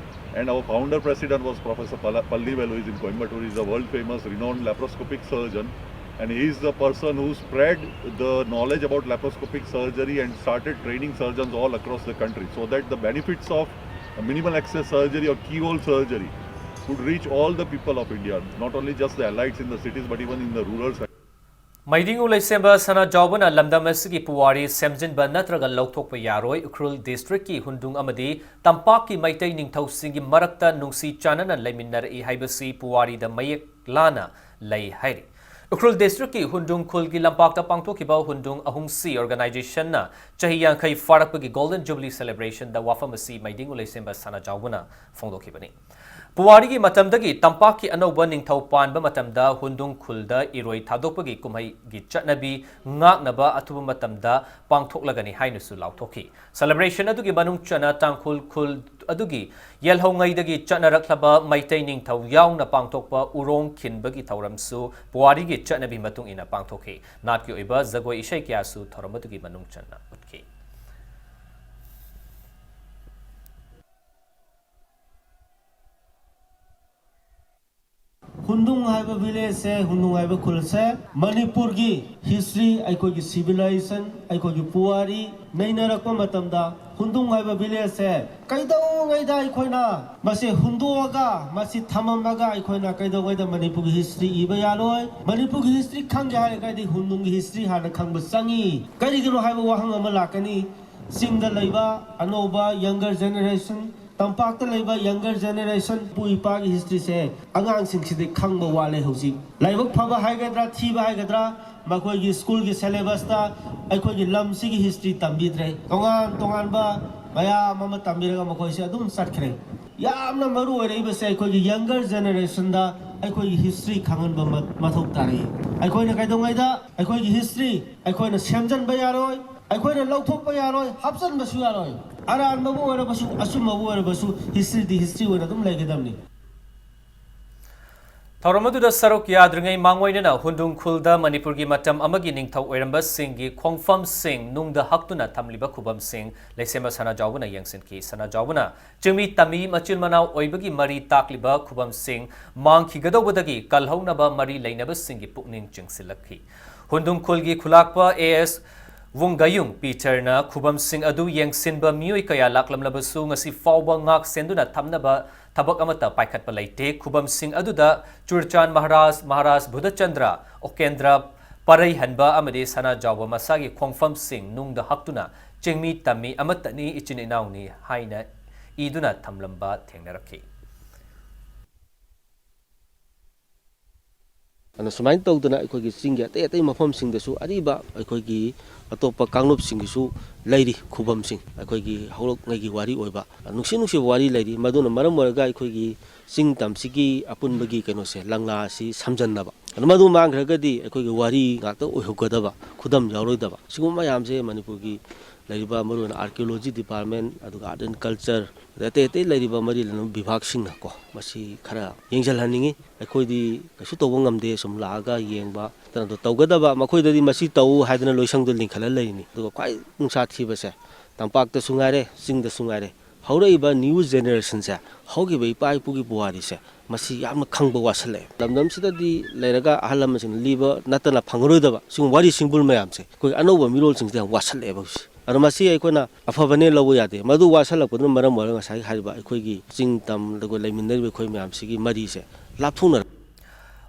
And our founder president was Professor Pala- Palli Velu, who is in Coimbatore, is a world famous renowned laparoscopic surgeon. And he is the person who spread the knowledge about laparoscopic surgery and started training surgeons all across the country, so that the benefits of minimal access surgery or keyhole surgery could reach all the people of India, not only just the elites in the cities but even in the rural sectors. ꯃꯩꯗꯤꯡ ꯎꯂꯩꯁꯦꯝꯕ ꯁꯅꯥꯖꯥꯎꯕꯅ ꯂꯝꯗꯝ ꯑꯁꯤꯒꯤ ꯄꯨꯋꯥꯔꯤ ꯁꯦꯝꯖꯤꯟꯕ ꯅꯠꯇ꯭ꯔꯒ ꯂꯧꯊꯣꯛꯄ ꯌꯥꯔꯣꯏ, ꯎꯈ꯭ꯔꯨꯜ ꯗꯤꯁꯇ꯭ꯔꯤꯛꯀꯤ ꯍꯨꯟꯗꯨꯡ ꯑꯃꯗꯤ ꯇꯝꯄꯥꯛꯀꯤ ꯃꯩꯇꯩ ꯅꯤꯡꯊꯧꯁꯤꯡꯒꯤ ꯃꯔꯛꯇ ꯅꯨꯡꯁꯤ ꯆꯥꯟꯅꯅ ꯂꯩꯃꯤꯟꯅꯔꯛꯏ ꯍꯥꯏꯕꯁꯤ ꯄꯨꯋꯥꯔꯤꯗ ꯃꯌꯦꯛ ꯂꯥꯅ ꯂꯩ ꯍꯥꯏꯔꯤ꯫ ꯎꯈ꯭ꯔꯨꯜ ꯗꯤꯁꯇ꯭ꯔꯤꯛꯀꯤ ꯍꯨꯟꯗꯨꯡ ꯈꯨꯜꯒꯤ ꯂꯝꯄꯥꯛꯇ ꯄꯥꯡꯊꯣꯛꯈꯤꯕ ꯍꯨꯟꯗꯨꯡ ꯑꯍꯨꯝꯁꯤ ꯑꯣꯔꯒꯅꯥꯏꯖꯦꯁꯟꯅ ꯆꯍꯤ ꯌꯥꯡꯈꯩ ꯐꯥꯔꯛꯄꯒꯤ ꯒꯣꯜꯗꯟ ꯖꯨꯕꯤꯂꯤ ꯁꯦꯂꯦꯕ꯭ꯔꯦꯁꯟꯗ ꯋꯥꯐꯝ ꯑꯁꯤ ꯃꯩꯗꯤꯡ ꯎꯂꯩꯁꯦꯝꯕ ꯁꯅꯥꯖꯥꯎꯕꯅ ꯐꯣꯡꯗꯣꯛꯈꯤꯕꯅꯤ꯫ ꯄꯨꯋꯥꯔꯤꯒꯤ ꯃꯇꯝꯗꯒꯤ ꯇꯝꯄꯥꯛꯀꯤ ꯑꯅꯧꯕ ꯅꯤꯡꯊꯧ ꯄꯥꯟꯕ ꯃꯇꯝꯗ ꯍꯨꯟꯗꯨꯡ ꯈꯨꯜꯗ ꯏꯔꯣꯏ ꯊꯥꯗꯣꯛꯄꯒꯤ ꯀꯨꯝꯍꯩꯒꯤ ꯆꯠꯅꯕꯤ ꯉꯥꯛꯅꯕ ꯑꯊꯨꯕ ꯃꯇꯝꯗ ꯄꯥꯡꯊꯣꯛꯂꯒꯅꯤ ꯍꯥꯏꯅꯁꯨ ꯂꯥꯎꯊꯣꯛꯈꯤ꯫ Celebration ꯑꯗꯨꯒꯤ ꯃꯅꯨꯡ ꯆꯟꯅ ꯇꯥꯡꯈꯨꯜ ꯈꯨꯜ ꯑꯗꯨꯒꯤ ꯌꯦꯜꯍꯧꯉꯩꯗꯒꯤ ꯆꯠꯅꯔꯛꯂꯕ ꯃꯩꯇꯩ ꯅꯤꯡꯊꯧ ꯌꯥꯎꯅ ꯄꯥꯡꯊꯣꯛꯄ ꯎꯔꯣꯡ ꯈꯤꯟꯕꯒꯤ ꯊꯧꯔꯝꯁꯨ ꯄꯨꯋꯥꯔꯤꯒꯤ ꯆꯠꯅꯕꯤ ꯃꯇꯨꯡ ꯏꯟꯅ ꯄꯥꯡꯊꯣꯛꯈꯤ꯫ ꯅꯥꯠꯀꯤ ꯑꯣꯏꯕ ꯖꯒꯣꯏ ꯏꯁꯩ ꯀꯌꯥꯁꯨ ꯊꯧꯔꯝ ꯑꯗꯨꯒꯤ ꯃꯅꯨꯡ ꯆꯟꯅ ꯎꯠꯈꯤ꯫ ꯍꯨꯟꯗꯨꯡ ꯍꯥꯏꯕ ꯚꯤꯂꯦꯖꯁꯦ, ꯍꯨꯟꯗꯨꯡ ꯍꯥꯏꯕ ꯈꯨꯜꯁꯦ ꯃꯅꯤꯄꯨꯔꯒꯤ ꯍꯤꯁꯇ꯭ꯔꯤ, ꯑꯩꯈꯣꯏꯒꯤ ꯁꯤꯚꯤꯂꯥꯏꯖꯦꯁꯟ, ꯑꯩꯈꯣꯏꯒꯤ ꯄꯨꯋꯥꯔꯤ ꯅꯩꯅꯔꯛꯄ ꯃꯇꯝꯗ ꯍꯨꯟꯗꯨꯡ ꯍꯥꯏꯕ ꯚꯤꯂꯦꯖꯁꯦ ꯀꯩꯗꯧꯉꯩꯗ ꯑꯩꯈꯣꯏꯅ ꯃꯁꯤ ꯍꯨꯟꯗꯣꯛꯑꯒ, ꯃꯁꯤ ꯊꯝꯃꯝꯃꯒ ꯑꯩꯈꯣꯏꯅ ꯀꯩꯗꯧꯉꯩꯗ ꯃꯅꯤꯄꯨꯔꯒꯤ ꯍꯤꯁꯇ꯭ꯔꯤ ꯏꯕ ꯌꯥꯔꯣꯏ꯫ ꯃꯅꯤꯄꯨꯔꯒꯤ ꯍꯤꯁꯇ꯭ꯔꯤ ꯈꯪꯒꯦ ꯍꯥꯏꯔꯒꯗꯤ ꯍꯨꯟꯗꯨꯡꯒꯤ ꯍꯤꯁꯇ꯭ꯔꯤ ꯍꯥꯟꯅ ꯈꯪꯕ ꯆꯪꯉꯤ꯫ ꯀꯔꯤꯒꯤꯅꯣ ꯍꯥꯏꯕ ꯋꯥꯍꯪ ꯑꯃ ꯂꯥꯛꯀꯅꯤ꯫ ꯆꯤꯡꯗ ꯂꯩꯕ ꯑꯅꯧꯕ younger generation, ꯇꯝꯄꯥꯛꯇ ꯂꯩꯕ younger generation, ꯏꯄꯨ ꯏꯄꯥꯒꯤ ꯍꯤꯁꯇ꯭ꯔꯤꯁꯦ ꯑꯉꯥꯡꯁꯤꯡꯁꯤꯗꯤ ꯈꯪꯕ ꯋꯥꯠꯂꯦ ꯍꯧꯖꯤꯛ꯫ ꯂꯥꯏꯕꯛ ꯐꯕ ꯍꯥꯏꯒꯗ꯭ꯔꯥ, ꯊꯤꯕ ꯍꯥꯏꯒꯗ꯭ꯔꯥ, ꯃꯈꯣꯏꯒꯤ ꯁ꯭ꯀꯨꯜꯒꯤ ꯁꯦꯂꯦꯕꯁꯇ ꯑꯩꯈꯣꯏꯒꯤ ꯂꯝꯁꯤꯒꯤ ꯍꯤꯁꯇ꯭ꯔꯤ ꯇꯝꯕꯤꯗ꯭ꯔꯦ꯫ ꯇꯣꯉꯥꯟ ꯇꯣꯉꯥꯟꯕ ꯃꯌꯥꯝ ꯑꯃ ꯇꯝꯕꯤꯔꯒ ꯃꯈꯣꯏꯁꯦ ꯑꯗꯨꯝ ꯆꯠꯈ꯭ꯔꯦ꯫ ꯌꯥꯝꯅ ꯃꯔꯨ ꯑꯣꯏꯔꯛꯏꯕꯁꯦ ꯑꯩꯈꯣꯏꯒꯤ younger generationꯗ ꯑꯩꯈꯣꯏꯒꯤ ꯍꯤꯁꯇ꯭ꯔꯤ ꯈꯪꯍꯟꯕ ꯃ-, ꯃꯊꯧ ꯇꯥꯔꯛꯏ꯫ ꯑꯩꯈꯣꯏꯅ ꯀꯩꯗꯧꯉꯩꯗ ꯑꯩꯈꯣꯏꯒꯤ ꯍꯤꯁꯇ꯭ꯔꯤ ꯑꯩꯈꯣꯏꯅ ꯁꯦꯝꯖꯤꯟꯕ ꯌꯥꯔꯣꯏ, ꯑꯩꯈꯣꯏꯅ ꯂꯧꯊꯣꯛꯄ ꯌꯥꯔꯣꯏ, ꯍꯥꯞꯆꯤꯟꯕꯁꯨ ꯌꯥꯔꯣꯏ꯫ ꯑꯔꯥꯟꯕꯕꯨ ꯑꯣꯏꯔꯕꯁꯨ, ꯑꯆꯨꯝꯕꯕꯨ ꯑꯣꯏꯔꯕꯁꯨ, ꯍꯤꯁꯇ꯭ꯔꯤꯗꯤ ꯍꯤꯁꯇ꯭ꯔꯤ ꯑꯣꯏꯅ ꯑꯗꯨꯝ ꯂꯩꯒꯗꯕꯅꯤ꯫ ꯊꯧꯔꯝ ꯑꯗꯨꯗ ꯁꯔꯨꯛ ꯌꯥꯗ꯭ꯔꯤꯉꯩ ꯃꯥꯡꯑꯣꯏꯅꯅ ꯍꯨꯟꯗꯨꯡ ꯈꯨꯜꯗ ꯃꯅꯤꯄꯨꯔꯒꯤ ꯃꯇꯝ ꯑꯃꯒꯤ ꯅꯤꯡꯊꯧ ꯑꯣꯏꯔꯝꯕꯁꯤꯡꯒꯤ ꯈꯣꯡꯐꯝꯁꯤꯡ ꯅꯨꯡꯗ ꯍꯛꯇꯨꯅ ꯊꯝꯂꯤꯕ ꯈꯨꯕꯝꯁꯤꯡ ꯂꯩꯁꯦꯝꯕ ꯁꯅꯥꯖꯥꯎꯕꯅ ꯌꯦꯡꯁꯤꯟꯈꯤ꯫ ꯁꯅꯥꯖꯥꯎꯕꯅ ꯆꯤꯡꯃꯤ ꯇꯝꯃꯤ ꯃꯆꯤꯟ ꯃꯅꯥꯎ ꯑꯣꯏꯕꯒꯤ ꯃꯔꯤ ꯇꯥꯛꯂꯤꯕ ꯈꯨꯕꯝꯁꯤꯡ ꯃꯥꯡꯈꯤꯒꯗꯧꯕꯗꯒꯤ ꯀꯜꯍꯧꯅꯕ ꯃꯔꯤ ꯂꯩꯅꯕꯁꯤꯡꯒꯤ ꯄꯨꯛꯅꯤꯡ ꯆꯤꯡꯁꯤꯜꯂꯛꯈꯤ꯫ ꯍꯨꯟꯗꯨꯡ ꯈꯨꯜꯒꯤ ꯈꯨꯂꯥꯛꯄ ꯑꯦ ꯑꯦꯁ ꯋꯨꯡꯒꯌꯨꯡ ꯄꯤꯇꯔꯅ ꯈꯨꯕꯝꯁꯤꯡ ꯑꯗꯨ ꯌꯦꯡꯁꯤꯟꯕ ꯃꯤꯑꯣꯏ ꯀꯌꯥ ꯂꯥꯛꯂꯝꯂꯕꯁꯨ ꯉꯁꯤ ꯐꯥꯎꯕ ꯉꯥꯛ ꯁꯦꯟꯗꯨꯅ ꯊꯝꯅꯕ ꯊꯕꯛ ꯑꯃꯠꯇ ꯄꯥꯏꯈꯠꯄ ꯂꯩꯇꯦ꯫ ꯈꯨꯕꯝꯁꯤꯡ ꯑꯗꯨꯗ ꯆꯨꯔꯆꯥꯟ ꯃꯍꯥꯔꯥꯖ, ꯃꯍꯥꯔꯥꯖ ꯕꯨꯙꯆꯟꯗ꯭ꯔ, ꯎꯀꯦꯟꯗ꯭ꯔ, ꯄꯔꯩꯍꯟꯕ ꯑꯃꯗꯤ ꯁꯅꯥꯖꯥꯎꯕ ꯃꯁꯥꯒꯤ ꯈꯣꯡꯐꯝꯁꯤꯡ ꯅꯨꯡꯗ ꯍꯛꯇꯨꯅ ꯆꯤꯡꯃꯤ ꯇꯝꯃꯤ ꯑꯃꯠꯇꯅꯤ, ꯏꯆꯤꯟ ꯏꯅꯥꯎꯅꯤ ꯍꯥꯏꯅ ꯏꯗꯨꯅ ꯊꯝꯂꯝꯕ ꯊꯦꯡꯅꯔꯛꯈꯤ꯫ ꯑꯗꯨꯅ ꯁꯨꯃꯥꯏꯅ ꯇꯧꯗꯅ ꯑꯩꯈꯣꯏꯒꯤ ꯆꯤꯡꯒꯤ ꯑꯇꯩ ꯑꯇꯩ ꯃꯐꯝꯁꯤꯡꯗꯁꯨ ꯑꯔꯤꯕ ꯑꯩꯈꯣꯏꯒꯤ ꯑꯇꯣꯞꯄ ꯀꯥꯡꯂꯨꯞꯁꯤꯡꯒꯤꯁꯨ ꯂꯩꯔꯤ ꯈꯨꯕꯝꯁꯤꯡ꯫ ꯑꯩꯈꯣꯏꯒꯤ ꯍꯧꯔꯛꯉꯩꯒꯤ ꯋꯥꯔꯤ ꯑꯣꯏꯕ, ꯅꯨꯡꯁꯤ ꯅꯨꯡꯁꯤꯕ ꯋꯥꯔꯤ ꯂꯩꯔꯤ꯫ ꯃꯗꯨꯅ ꯃꯔꯝ ꯑꯣꯏꯔꯒ ꯑꯩꯈꯣꯏꯒꯤ ꯆꯤꯡ ꯇꯝꯁꯤꯒꯤ ꯑꯄꯨꯟꯕꯒꯤ ꯀꯩꯅꯣꯁꯦ, ꯂꯪꯂꯥ ꯑꯁꯤ ꯁꯝꯖꯟꯅꯕ꯫ ꯑꯗꯨ ꯃꯗꯨ ꯃꯥꯡꯈ꯭ꯔꯒꯗꯤ ꯑꯩꯈꯣꯏꯒꯤ ꯋꯥꯔꯤ ꯉꯥꯛꯇ ꯑꯣꯏꯍꯧꯒꯗꯕ, ꯈꯨꯗꯝ ꯌꯥꯎꯔꯣꯏꯗꯕ꯫ ꯁꯤꯒꯨꯝꯕ ꯃꯌꯥꯝꯁꯦ ꯃꯅꯤꯄꯨꯔꯒꯤ ꯂꯩꯔꯤꯕ ꯃꯔꯨꯑꯣꯏꯅ archaeology department, ꯑꯗꯨꯒ art and culture, ꯑꯗꯩ ꯑꯇꯩ ꯑꯇꯩ ꯂꯩꯔꯤꯕ ꯃꯔꯤ ꯂꯩꯅꯕ ꯕꯤꯚꯥꯒꯁꯤꯡꯅꯀꯣ, ꯃꯁꯤ ꯈꯔ ꯌꯦꯡꯁꯤꯜꯍꯟꯅꯤꯡꯉꯤ꯫ ꯑꯩꯈꯣꯏꯗꯤ ꯀꯩꯁꯨ ꯇꯧꯕ ꯉꯝꯗꯦ, ꯁꯨꯝ ꯂꯥꯛꯑꯒ ꯌꯦꯡꯕ ꯅꯠꯇꯅ꯫ ꯑꯗꯣ ꯇꯧꯒꯗꯕ, ꯃꯈꯣꯏꯗꯗꯤ ꯃꯁꯤ ꯇꯧ ꯍꯥꯏꯗꯅ ꯂꯣꯏꯁꯪꯗ ꯂꯤꯡꯈꯠꯂ ꯂꯩꯔꯤꯅꯤ꯫ ꯑꯗꯨꯒ ꯈ꯭ꯋꯥꯏ ꯅꯨꯡꯁꯥ ꯊꯤꯕꯁꯦ, ꯇꯝꯄꯥꯛꯇꯁꯨ ꯉꯥꯏꯔꯦ, ꯆꯤꯡꯗꯁꯨ ꯉꯥꯏꯔꯦ, ꯍꯧꯔꯛꯏꯕ new generationꯁꯦ, ꯍꯧꯈꯤꯕ ꯏꯄꯥ ꯏꯄꯨꯒꯤ ꯄꯨꯋꯥꯔꯤꯁꯦ, ꯃꯁꯤ ꯌꯥꯝꯅ ꯈꯪꯕ ꯋꯥꯠꯁꯜꯂꯛꯑꯦ꯫ ꯂꯝꯗꯝꯁꯤꯗꯗꯤ ꯂꯩꯔꯒ ꯑꯍꯜ ꯂꯃꯟꯁꯤꯡꯅ ꯂꯤꯕ ꯅꯠꯇꯅ ꯐꯪꯉꯔꯣꯏꯗꯕ ꯁꯤꯒꯨꯝꯕ ꯋꯥꯔꯤ ꯁꯤꯡꯕꯨꯜ ꯃꯌꯥꯝꯁꯦ ꯑꯩꯈꯣꯏꯒꯤ ꯑꯅꯧꯕ ꯃꯤꯔꯣꯜꯁꯤꯡꯁꯤꯗ ꯌꯥꯝ ꯋꯥꯠꯁꯜꯂꯛꯑꯦꯕ ꯍꯧꯖꯤꯛ꯫ ꯑꯗꯣ ꯃꯁꯤ ꯑꯩꯈꯣꯏꯅ ꯑꯐꯕꯅꯦ ꯂꯧꯕ ꯌꯥꯗꯦ꯫ ꯃꯗꯨ ꯋꯥꯠꯁꯜꯂꯛꯄꯗꯨꯅ ꯃꯔꯝ ꯑꯣꯏꯔꯒ ꯉꯁꯥꯏ ꯍꯥꯏꯔꯤꯕ ꯑꯩꯈꯣꯏꯒꯤ ꯆꯤꯡ ꯇꯝ, ꯑꯗꯨꯒ ꯂꯩꯃꯤꯟꯅꯔꯤꯕ ꯑꯩꯈꯣꯏ ꯃꯌꯥꯝꯁꯤꯒꯤ ꯃꯔꯤꯁꯦ ꯂꯥꯞꯊꯣꯛꯅꯔꯛꯄ꯫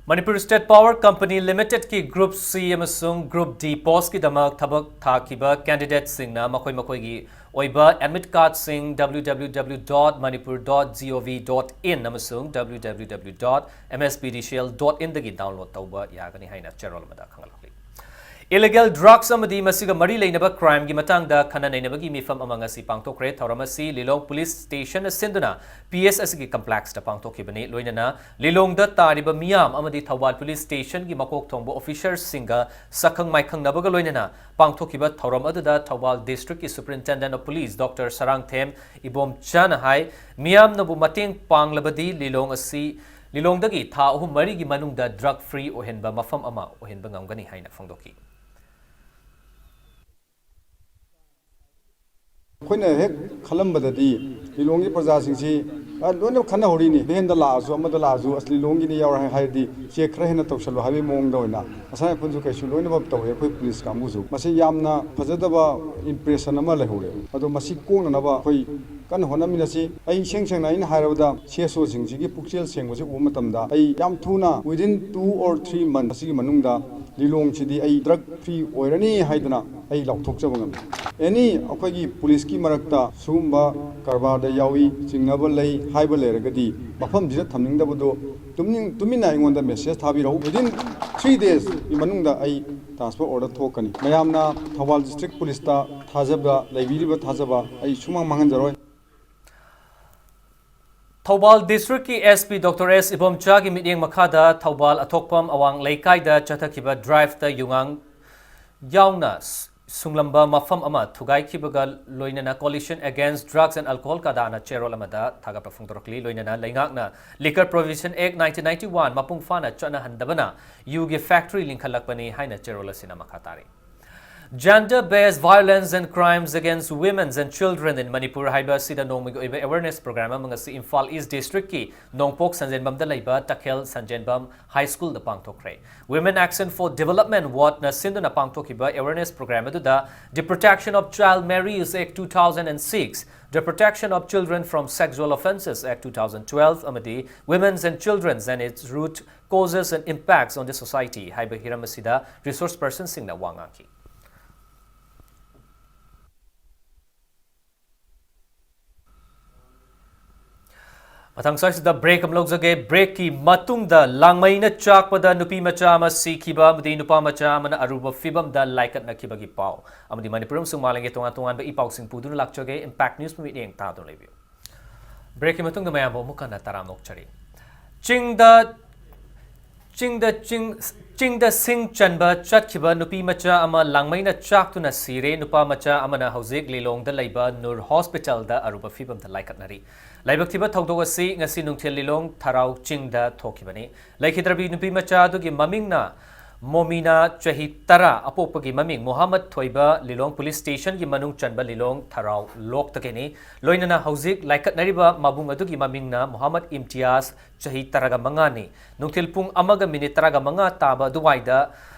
ꯃꯅꯤꯄꯨꯔ ꯁ꯭ꯇꯦꯠ ꯄꯥꯋꯔ ꯀꯝꯄꯅꯤ ꯂꯤꯃꯤꯇꯦꯗꯀꯤ ꯒ꯭ꯔꯨꯞ ꯁꯤ ꯑꯃꯁꯨꯡ ꯒ꯭ꯔꯨꯞ ꯗꯤ ꯄꯣꯁꯀꯤꯗꯃꯛ ꯊꯕꯛ ꯊꯥꯈꯤꯕ ꯀꯦꯟꯗꯤꯗꯦꯠꯁꯤꯡꯅ ꯃꯈꯣꯏ ꯃꯈꯣꯏꯒꯤ ꯑꯣꯏꯕ admit ꯀꯥꯔꯗꯁꯤꯡ W W W dot manipur dot gov dot in ꯑꯃꯁꯨꯡ W W W dot M S P D C L dot in ꯗꯒꯤ download ꯇꯧꯕ ꯌꯥꯒꯅꯤ ꯍꯥꯏꯅ ꯆꯦꯔꯣꯜ ꯑꯃꯗ ꯈꯪꯍꯜꯂꯛꯂꯤ꯫ Illegal drugs ꯑꯃꯗꯤ ꯃꯁꯤꯒ ꯃꯔꯤ ꯂꯩꯅꯕ crimeꯒꯤ ꯃꯇꯥꯡꯗ ꯈꯟꯅ ꯅꯩꯅꯕꯒꯤ ꯃꯤꯐꯝ ꯑꯃ ꯉꯁꯤ ꯄꯥꯡꯊꯣꯛꯈ꯭ꯔꯦ꯫ ꯊꯧꯔꯝ ꯑꯁꯤ ꯂꯤꯂꯣꯡ ꯄꯨꯂꯤꯁ ꯁ꯭ꯇꯦꯁꯟꯅ ꯁꯤꯟꯗꯨꯅ P S ꯑꯁꯤꯒꯤ complexꯇ ꯄꯥꯡꯊꯣꯛꯈꯤꯕꯅꯤ꯫ ꯂꯣꯏꯅꯅ ꯂꯤꯂꯣꯡꯗ ꯇꯥꯔꯤꯕ ꯃꯤꯌꯥꯝ ꯑꯃꯗꯤ ꯊꯧꯕꯥꯜ ꯄꯨꯂꯤꯁ ꯁ꯭ꯇꯦꯁꯟꯒꯤ ꯃꯀꯣꯛ ꯊꯣꯡꯕ officerꯁꯤꯡꯒ ꯁꯛꯈꯪ ꯃꯥꯏꯈꯪꯅꯕꯒ ꯂꯣꯏꯅꯅ ꯄꯥꯡꯊꯣꯛꯈꯤꯕ ꯊꯧꯔꯝ ꯑꯗꯨꯗ Thoubal districtꯀꯤ Superintendent of Police Doctor Sarangthem ꯏꯕꯣꯝꯆꯥꯅ ꯍꯥꯏ, ꯃꯤꯌꯥꯝꯅꯕꯨ ꯃꯇꯦꯡ ꯄꯥꯡꯂꯕꯗꯤ ꯂꯤꯂꯣꯡ ꯑꯁꯤ ꯂꯤꯂꯣꯡꯗꯒꯤ ꯊꯥ ꯑꯍꯨꯝ ꯃꯔꯤꯒꯤ ꯃꯅꯨꯡꯗ drug free ꯑꯣꯏꯍꯟꯕ ꯃꯐꯝ ꯑꯃ ꯑꯣꯏꯍꯟꯕ ꯉꯝꯒꯅꯤ ꯍꯥꯏꯅ ꯐꯣꯡꯗꯣꯛꯈꯤ꯫ ꯑꯩꯈꯣꯏꯅ ꯍꯦꯛ ꯈꯜꯂꯝꯕꯗꯗꯤ ꯂꯤꯂꯣꯡꯒꯤ ꯄ꯭ꯔꯖꯥꯁꯤꯡꯁꯤ, ꯑ, ꯂꯣꯏꯅ ꯈꯟꯅꯍꯧꯔꯤꯅꯤ꯫ ꯚꯦꯟꯗ ꯂꯥꯛꯑꯁꯨ, ꯑꯃꯗ ꯂꯥꯛꯑꯁꯨ, "ꯑꯁ, ꯂꯤꯂꯣꯡꯒꯤꯅꯤ ꯌꯥꯎꯔꯦ" ꯍꯥꯏꯔꯗꯤ, "ꯆꯦꯛ ꯈꯔ ꯍꯦꯟꯅ ꯇꯧꯁꯜꯂꯨ" ꯍꯥꯏꯕꯒꯤ ꯃꯑꯣꯡꯗ ꯑꯣꯏꯅ ꯉꯁꯥꯏ ꯑꯩꯈꯣꯏꯁꯨ ꯀꯩꯁꯨ ꯂꯣꯏꯅꯃꯛ ꯇꯧꯋꯦ꯫ ꯑꯩꯈꯣꯏ ꯄꯨꯂꯤꯁ ꯀꯥꯡꯕꯨꯁꯨ ꯃꯁꯤ ꯌꯥꯝꯅ ꯐꯖꯗꯕ impression ꯑꯃ ꯂꯩꯍꯧꯔꯦ꯫ ꯑꯗꯣ ꯃꯁꯤ ꯀꯣꯛꯅꯅꯕ ꯑꯩꯈꯣꯏ ꯀꯟꯅ ꯍꯣꯠꯅꯃꯤꯟꯅꯁꯤ꯫ ꯑꯩ ꯏꯁꯦꯡ ꯁꯦꯡꯅ ꯑꯩꯅ ꯍꯥꯏꯔꯕꯗ, C S Oꯁꯤꯡꯁꯤꯒꯤ ꯄꯨꯛꯆꯦꯜ ꯁꯦꯡꯕꯁꯤ ꯎꯕ ꯃꯇꯝꯗ, ꯑꯩ ꯌꯥꯝ ꯊꯨꯅ, within two or three months ꯑꯁꯤꯒꯤ ꯃꯅꯨꯡꯗ ꯂꯤꯂꯣꯡꯁꯤꯗꯤ ꯑꯩ drug free ꯑꯣꯏꯔꯅꯤ ꯍꯥꯏꯗꯅ ꯑꯩ ꯂꯥꯎꯊꯣꯛꯆꯕ ꯉꯝꯃꯤ꯫ ꯑꯦꯅꯤ ꯑꯩꯈꯣꯏꯒꯤ ꯄꯨꯂꯤꯁꯀꯤ ꯃꯔꯛꯇ ꯁꯤꯒꯨꯝꯕ ꯀꯔꯕꯥꯔꯗ ꯌꯥꯎꯏ, ꯆꯤꯡꯅꯕ ꯂꯩ ꯍꯥꯏꯕ ꯂꯩꯔꯒꯗꯤ, ꯃꯐꯝꯁꯤꯗ ꯊꯝꯅꯤꯡꯗꯕꯗꯣ ꯇꯨꯃꯤꯟ-, ꯇꯨꯃꯤꯟꯅ ꯑꯩꯉꯣꯟꯗ ꯃꯦꯁꯦꯖ ꯊꯥꯕꯤꯔꯛꯎ꯫ Within three days ꯒꯤ ꯃꯅꯨꯡꯗ ꯑꯩ transfer order ꯊꯣꯛꯀꯅꯤ꯫ ꯃꯌꯥꯝꯅ ꯊꯧꯕꯥꯜ district ꯄꯨꯂꯤꯁꯇ ꯊꯥꯖꯕ, ꯂꯩꯕꯤꯔꯤꯕ ꯊꯥꯖꯕ ꯑꯩ ꯁꯨꯡꯃꯥꯡ ꯃꯥꯡꯍꯟꯖꯔꯣꯏ꯫ ꯊꯧꯕꯥꯜ district ꯀꯤ S P Doctor S ꯏꯕꯣꯝꯆꯥꯒꯤ ꯃꯤꯠꯌꯦꯡ ꯃꯈꯥꯗ ꯊꯧꯕꯥꯜ ꯑꯊꯣꯛꯄꯝ ꯑꯋꯥꯡ ꯂꯩꯀꯥꯏꯗ ꯆꯠꯊꯈꯤꯕ drive ꯇ ꯌꯨꯉꯥꯡ ꯌꯥꯎꯅ ꯁ-, ꯁꯨꯡꯂꯝꯕ ꯃꯐꯝ ꯑꯃ ꯊꯨꯒꯥꯏꯈꯤꯕꯒ ꯂꯣꯏꯅꯅ Coalition Against Drugs and Alcohol ꯀꯗꯥꯅ ꯆꯦꯔꯣꯜ ꯑꯃꯗ ꯊꯥꯒꯠꯄ ꯐꯣꯡꯗꯣꯔꯛꯂꯤ꯫ ꯂꯣꯏꯅꯅ ꯂꯩꯉꯥꯛꯅ Liquor Prohibition Act nineteen ninety-one ꯃꯄꯨꯡ ꯐꯥꯅ ꯆꯠꯅꯍꯟꯗꯕꯅ ꯌꯨꯒꯤ factory ꯂꯤꯡꯈꯠꯂꯛꯄꯅꯤ ꯍꯥꯏꯅ ꯆꯦꯔꯣꯜ ꯑꯁꯤꯅ ꯃꯈꯥ ꯇꯥꯔꯤ꯫ Gender Based Violence and Crimes Against Women and Children in Manipur ꯍꯥꯏꯕ ꯑꯁꯤꯗ ꯅꯣꯡꯃꯒꯤ ꯑꯣꯏꯕ awareness program ꯑꯃ ꯉꯁꯤ ꯏꯝꯐꯥꯜ East district ꯀꯤ ꯅꯣꯡꯄꯣꯛ ꯁꯟꯖꯦꯟꯕꯝꯗ ꯂꯩꯕ ꯇꯈꯦꯜ ꯁꯟꯖꯦꯟꯕꯝ High School the ꯄꯥꯡꯊꯣꯛꯈ꯭ꯔꯦ꯫ Women Action for Development ꯋꯥꯠꯅ ꯁꯤꯟꯗꯨꯅ ꯄꯥꯡꯊꯣꯛꯈꯤꯕ awareness program ꯑꯗꯨꯗ The Protection of Child Marriage Act two thousand and six, The Protection of Children from Sexual Offences Act two thousand twelve ꯑꯃꯗꯤ Women's and Children's and Its Root Causes and Impacts on the Society ꯍꯥꯏꯕ ꯍꯤꯔꯝ ꯑꯁꯤꯗ resource person ꯁꯤꯡꯅ ꯋꯥ ꯉꯥꯡꯈꯤ꯫ ꯃꯊꯪ ꯁ꯭ꯋꯥꯏꯁꯤꯗ break ꯑꯃ ꯂꯧꯖꯒꯦ꯫ Break ꯀꯤ ꯃꯇꯨꯡꯗ ꯂꯥꯡꯃꯩꯅ ꯆꯥꯛꯄꯗ ꯅꯨꯄꯤ ꯃꯆꯥ ꯑꯃ ꯁꯤꯈꯤꯕ ꯑꯃꯗꯤ ꯅꯨꯄꯥ ꯃꯆꯥ ꯑꯃꯅ ꯑꯔꯨꯕ ꯐꯤꯕꯝꯗ ꯂꯥꯏꯀꯠꯅꯈꯤꯕꯒꯤ ꯄꯥꯎ ꯑꯃꯗꯤ ꯃꯅꯤꯄꯨꯔ ꯑꯃꯁꯨꯡ ꯃꯥꯂꯦꯝꯒꯤ ꯇꯣꯉꯥꯟ ꯇꯣꯉꯥꯟꯕ ꯏ ꯄꯥꯎꯁꯤꯡ ꯄꯨꯗꯨꯅ ꯂꯥꯛꯆꯒꯦ꯫ Impact News ꯃꯤꯠꯌꯦꯡ ꯇꯥꯗꯨꯅ ꯂꯩꯕꯤꯌꯨ꯫ Break ꯀꯤ ꯃꯇꯨꯡꯗ ꯃꯌꯥꯝꯕꯨ ꯑꯃꯨꯛ ꯍꯟꯅ ꯇꯔꯥꯝꯅ ꯑꯣꯛꯆꯔꯤ꯫ ꯆꯤꯡꯗ ꯆꯤꯡꯗ ꯆꯤꯡ, ꯆꯤꯡꯗ ꯁꯤꯡ ꯆꯟꯕ ꯆꯠꯈꯤꯕ ꯅꯨꯄꯤ ꯃꯆꯥ ꯑꯃ ꯂꯥꯡꯃꯩꯅ ꯆꯥꯛꯇꯨꯅ ꯁꯤꯔꯦ꯫ ꯅꯨꯄꯥ ꯃꯆꯥ ꯑꯃꯅ ꯍꯧꯖꯤꯛ ꯂꯤꯂꯣꯡꯗ ꯂꯩꯕ ꯅꯨꯔ ꯍꯣꯁꯄꯤꯇꯥꯜꯗ ꯑꯔꯨꯕ ꯐꯤꯕꯝꯗ ꯂꯥꯏꯀꯠꯅꯔꯤ꯫ ꯂꯥꯏꯕꯛ ꯊꯤꯕ ꯊꯧꯗꯣꯛ ꯑꯁꯤ ꯉꯁꯤ ꯅꯨꯡꯊꯤꯜ ꯂꯤꯂꯣꯡ ꯊꯔꯥꯎ ꯆꯤꯡꯗ ꯊꯣꯛꯈꯤꯕꯅꯤ꯫ ꯂꯩꯈꯤꯗ꯭ꯔꯕꯤ ꯅꯨꯄꯤ ꯃꯆꯥ ꯑꯗꯨꯒꯤ ꯃꯃꯤꯡꯅ ꯃꯣꯃꯤꯅꯥ, ꯆꯍꯤ ꯇꯔꯥ, ꯑꯄꯣꯛꯄꯒꯤ ꯃꯃꯤꯡ ꯃꯣꯍꯥꯃꯗ ꯊꯣꯏꯕ, ꯂꯤꯂꯣꯡ ꯄꯨꯂꯤꯁ ꯁ꯭ꯇꯦꯁꯟꯒꯤ ꯃꯅꯨꯡ ꯆꯟꯕ ꯂꯤꯂꯣꯡ ꯊꯔꯥꯎ ꯂꯣꯛꯇꯒꯤꯅꯤ꯫ ꯂꯣꯏꯅꯅ ꯍꯧꯖꯤꯛ ꯂꯥꯏꯀꯠꯅꯔꯤꯕ ꯃꯕꯨꯡ ꯑꯗꯨꯒꯤ ꯃꯃꯤꯡꯅ ꯃꯣꯍꯥꯃꯗ ꯏꯝꯇꯤꯌꯥꯖ, ꯆꯍꯤ ꯇꯔꯥꯒ ꯃꯉꯥꯅꯤ꯫ ꯅꯨꯡꯊꯤꯜ ꯄꯨꯡ ꯑꯃꯒ ꯃꯤꯅꯤꯠ ꯇꯔꯥꯒ ꯃꯉꯥ ꯇꯥꯕ ꯑꯗꯨꯋꯥꯏꯗ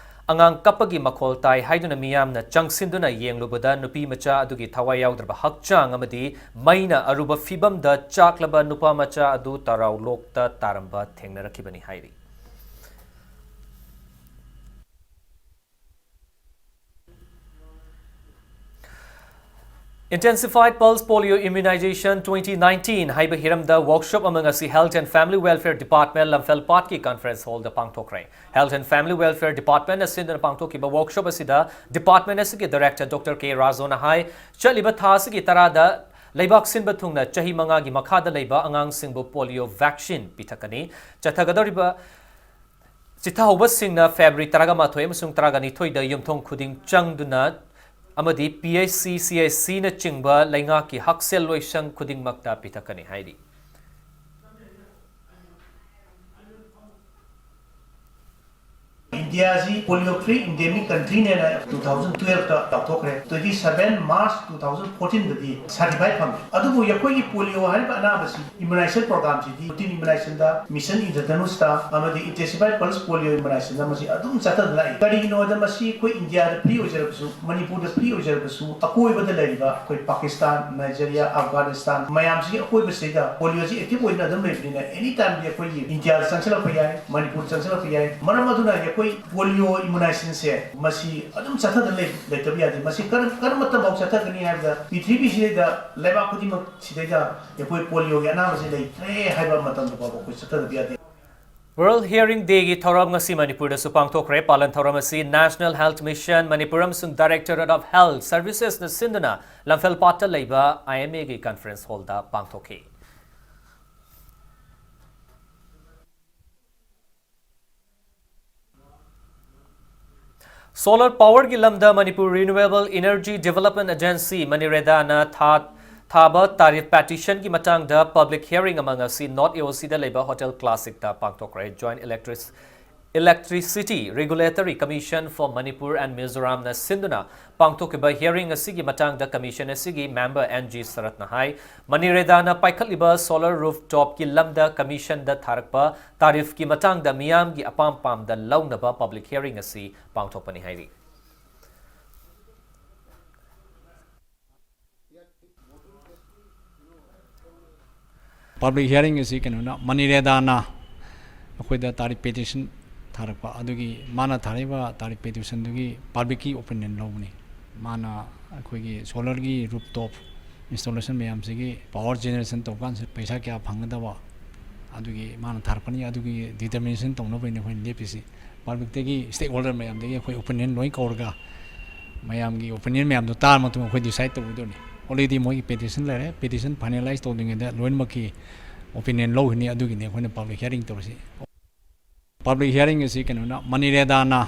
ꯑꯉꯥꯡ ꯀꯞꯄꯒꯤ ꯃꯈꯣꯜ ꯇꯥꯏ ꯍꯥꯏꯗꯨꯅ ꯃꯤꯌꯥꯝꯅ ꯆꯪꯁꯤꯟꯗꯨꯅ ꯌꯦꯡꯂꯨꯕꯗ ꯅꯨꯄꯤ ꯃꯆꯥ ꯑꯗꯨꯒꯤ ꯊꯋꯥꯏ ꯌꯥꯎꯗ꯭ꯔꯕ ꯍꯛꯆꯥꯡ ꯑꯃꯗꯤ ꯃꯩꯅ ꯑꯔꯨꯕ ꯐꯤꯕꯝꯗ ꯆꯥꯛꯂꯕ ꯅꯨꯄꯥ ꯃꯆꯥ ꯑꯗꯨ ꯇꯔꯥꯎ ꯂꯣꯛꯇ ꯇꯥꯔꯝꯕ ꯊꯦꯡꯅꯔꯛꯈꯤꯕꯅꯤ ꯍꯥꯏꯔꯤ꯫ Intensified Pulse Polio Immunization twenty nineteen ꯍꯥꯏꯕ ꯍꯤꯔꯝꯗ workshop ꯑꯃ ꯉꯁꯤ Health and Family Welfare Department ꯂꯝꯐꯦꯜ ꯄꯥꯠꯀꯤ conference hallꯗ ꯄꯥꯡꯊꯣꯛꯈ꯭ꯔꯦ꯫ Health and Family Welfare Department ꯅ ꯁꯤꯟꯗꯨꯅ ꯄꯥꯡꯊꯣꯛꯈꯤꯕ workshop ꯑꯁꯤꯗ department ꯑꯁꯤꯒꯤ director Doctor K ꯔꯥꯖꯣꯅ ꯍꯥꯏ, ꯆꯠꯂꯤꯕ ꯊꯥ ꯑꯁꯤꯒꯤ ꯇꯔꯥꯗ ꯂꯩꯕꯥꯛ ꯁꯤꯟꯕ ꯊꯨꯡꯅ ꯆꯍꯤ ꯃꯉꯥꯒꯤ ꯃꯈꯥꯗ ꯂꯩꯕ ꯑꯉꯥꯡꯁꯤꯡꯕꯨ polio vaccine ꯄꯤꯊꯛꯀꯅꯤ꯫ ꯆꯠꯊꯒꯗꯧꯔꯤꯕ ꯆꯤꯊꯍꯧꯕꯁꯤꯡꯅ February ꯇꯔꯥꯃꯥꯊꯣꯏ ꯑꯃꯁꯨꯡ ꯇꯔꯥꯅꯤꯊꯣꯏꯗ ꯌꯨꯝꯊꯣꯡ ꯈꯨꯗꯤꯡ ꯆꯪꯗꯨꯅ ꯑꯃꯗꯤ P H C, C H C ꯅꯆꯤꯡꯕ ꯂꯩꯉꯥꯛꯀꯤ ꯍꯛꯁꯦꯜ ꯂꯣꯏꯁꯪ ꯈꯨꯗꯤꯡꯃꯛꯇ ꯄꯤꯊꯛꯀꯅꯤ ꯍꯥꯏꯔꯤ꯫ ꯏꯟꯗꯤꯌꯥꯁꯤ polio free endemic country ꯅꯦꯅ two thousand twelve ꯇ ꯂꯥꯎꯊꯣꯛꯈ꯭ꯔꯦ꯫ Twenty seven March two thousand fourteen ꯗꯗꯤ certified ꯐꯪꯉꯤ꯫ ꯑꯗꯨꯕꯨ ꯑꯩꯈꯣꯏꯒꯤ polio ꯍꯥꯏꯔꯤꯕ ꯑꯅꯥꯕꯁꯤ immunization program ꯁꯤꯗꯤ routine immunization ꯗ, Mission Indradhanush ꯇ ꯑꯃꯗꯤ Intensified Pulse Polio Immunization ꯗ ꯃꯁꯤ ꯑꯗꯨꯝ ꯆꯠꯊꯗꯨꯅ ꯂꯥꯛꯏ꯫ ꯀꯔꯤꯒꯤꯅꯣꯗ ꯃꯁꯤ ꯑꯩꯈꯣꯏ ꯏꯟꯗꯤꯌꯥꯗ free ꯑꯣꯏꯖꯔꯕꯁꯨ, ꯃꯅꯤꯄꯨꯔꯗ free ꯑꯣꯏꯖꯔꯕꯁꯨ, ꯑꯀꯣꯏꯕꯗ ꯂꯩꯔꯤꯕ ꯑꯩꯈꯣꯏ ꯄꯥꯀꯤꯁꯇꯥꯟ, ꯅꯥꯏꯖꯦꯔꯤꯌꯥ, ꯑꯐꯒꯥꯅꯤꯁꯇꯥꯟ ꯃꯌꯥꯝꯁꯤꯒꯤ ꯑꯀꯣꯏꯕꯁꯤꯗ polio ꯁꯤ active ꯑꯣꯏꯅ ꯑꯗꯨꯝ ꯂꯩꯕꯅꯤꯅ any time ꯗ ꯑꯩꯈꯣꯏꯒꯤ ꯏꯟꯗꯤꯌꯥꯗ ꯆꯪꯁꯤꯜꯂꯛꯄ ꯌꯥꯏ, ꯃꯅꯤꯄꯨꯔꯗ ꯆꯪꯁꯤꯜꯂꯛꯄ ꯌꯥꯏ꯫ ꯃꯔꯝ ꯑꯗꯨꯅ ꯑꯩꯈꯣꯏ polio immunization ꯁꯦ ꯃꯁꯤ ꯑꯗꯨꯝ ꯆꯠꯊꯗꯅ ꯂꯩ-, ꯂꯩꯇꯕ ꯌꯥꯗꯦ꯫ ꯃꯁꯤ ꯀꯔꯝ-, ꯀꯔꯝꯕ ꯃꯇꯝꯐꯥꯎ ꯆꯠꯊꯒꯅꯤ ꯍꯥꯏꯕꯗ ꯄ꯭ꯔꯤꯊꯤꯕꯤꯁꯤꯗꯩꯗ ꯂꯩꯕꯥꯛ ꯈꯨꯗꯤꯡꯃꯛ ꯁꯤꯗꯩꯗ ꯑꯩꯈꯣꯏ polio ꯒꯤ ꯑꯅꯥꯕꯁꯤ ꯂꯩꯇ꯭ꯔꯦ ꯍꯥꯏꯕ ꯃꯇꯝꯗ ꯐꯥꯎꯕ ꯑꯩꯈꯣꯏ ꯆꯠꯊꯗꯕ ꯌꯥꯗꯦ꯫ World Hearing Day ꯒꯤ ꯊꯧꯔꯝ ꯉꯁꯤ ꯃꯅꯤꯄꯨꯔꯗꯁꯨ ꯄꯥꯡꯊꯣꯛꯈ꯭ꯔꯦ꯫ ꯄꯥꯂꯟ ꯊꯧꯔꯝ ꯑꯁꯤ National Health Mission, ꯃꯅꯤꯄꯨꯔ ꯑꯃꯁꯨꯡ Directorate of Health Services ꯅ ꯁꯤꯟꯗꯨꯅ ꯂꯝꯐꯦꯜ ꯄꯥꯠꯇ ꯂꯩꯕ I M A ꯒꯤ conference hall ꯗ ꯄꯥꯡꯊꯣꯛꯈꯤ꯫ Solar power ꯒꯤ ꯂꯝꯗ Manipur Renewable Energy Development Agency, ꯃꯅꯤꯔꯦꯗꯥꯅ ꯊꯥ-, ꯊꯥꯕ tariff petition ꯒꯤ ꯃꯇꯥꯡꯗ public hearing ꯑꯃ ꯉꯁꯤ North A O C ꯗ ꯂꯩꯕ Hotel Classic ꯇ ꯄꯥꯡꯊꯣꯛꯈ꯭ꯔꯦ꯫ Joint Electric-, Electricity Regulatory Commission for Manipur and Mizoram ꯅ ꯁꯤꯟꯗꯨꯅ ꯄꯥꯡꯊꯣꯛꯈꯤꯕ hearing ꯑꯁꯤꯒꯤ ꯃꯇꯥꯡꯗ commission ꯑꯁꯤꯒꯤ member N G ꯁꯔꯠꯅ ꯍꯥꯏ, ꯃꯅꯤꯔꯦꯗꯥꯅ ꯄꯥꯏꯈꯠꯂꯤꯕ solar rooftop ꯀꯤ ꯂꯝꯗ commission ꯗ ꯊꯥꯔꯛꯄ tariff ꯀꯤ ꯃꯇꯥꯡꯗ ꯃꯤꯌꯥꯝꯒꯤ ꯑꯄꯥꯝ ꯄꯥꯝꯗ ꯂꯧꯅꯕ public hearing ꯑꯁꯤ ꯄꯥꯡꯊꯣꯛꯄꯅꯤ ꯍꯥꯏꯔꯤ꯫ Public hearing ꯑꯁꯤ ꯀꯩꯅꯣꯅ, ꯃꯅꯤꯔꯦꯗꯥꯅ ꯑꯩꯈꯣꯏꯗ tariff petition ꯊꯥꯔꯛꯄ ꯑꯗꯨꯒꯤ, ꯃꯥꯅ ꯊꯥꯔꯛꯏꯕ tariff petition ꯗꯨꯒꯤ public ꯀꯤ opinion ꯂꯧꯕꯅꯤ꯫ ꯃꯥꯅ ꯑꯩꯈꯣꯏꯒꯤ solarꯒꯤ rooftop installation ꯃꯌꯥꯝꯁꯤꯒꯤ power generation ꯇꯧꯕ ꯀꯥꯟꯁꯤꯗ ꯄꯩꯁꯥ ꯀꯌꯥ ꯐꯪꯒꯗꯕ, ꯑꯗꯨꯒꯤ ꯃꯥꯅ ꯊꯥꯔꯛꯄꯅꯤ, ꯑꯗꯨꯒꯤ determination ꯇꯧꯅꯕꯅꯤ ꯑꯩꯈꯣꯏꯅ ꯂꯦꯞꯄꯤꯁꯤ꯫ Publicꯇꯒꯤ, stakeholder ꯃꯌꯥꯝꯗꯒꯤ ꯑꯩꯈꯣꯏ opinion ꯂꯣꯏ ꯀꯧꯔꯒ, ꯃꯌꯥꯝꯒꯤ opinion ꯃꯌꯥꯝꯗꯣ ꯇꯥꯔ ꯃꯇꯨꯡ ꯑꯩꯈꯣꯏ decide ꯇꯧꯒꯗꯣꯏꯅꯤ꯫ Already ꯃꯣꯏꯒꯤ petition ꯂꯩꯔꯦ, petition finalize ꯇꯧꯗ꯭ꯔꯤꯉꯩꯗ ꯂꯣꯏꯅꯃꯛꯀꯤ opinion ꯂꯧꯈꯤꯅꯤ, ꯑꯗꯨꯒꯤꯅꯤ ꯑꯩꯈꯣꯏꯅ public hearing ꯇꯧꯔꯤꯁꯤ꯫ Public hearing ꯑꯁꯤ ꯀꯩꯅꯣꯅ, ꯃꯅꯤꯔꯦꯗꯥꯅ꯫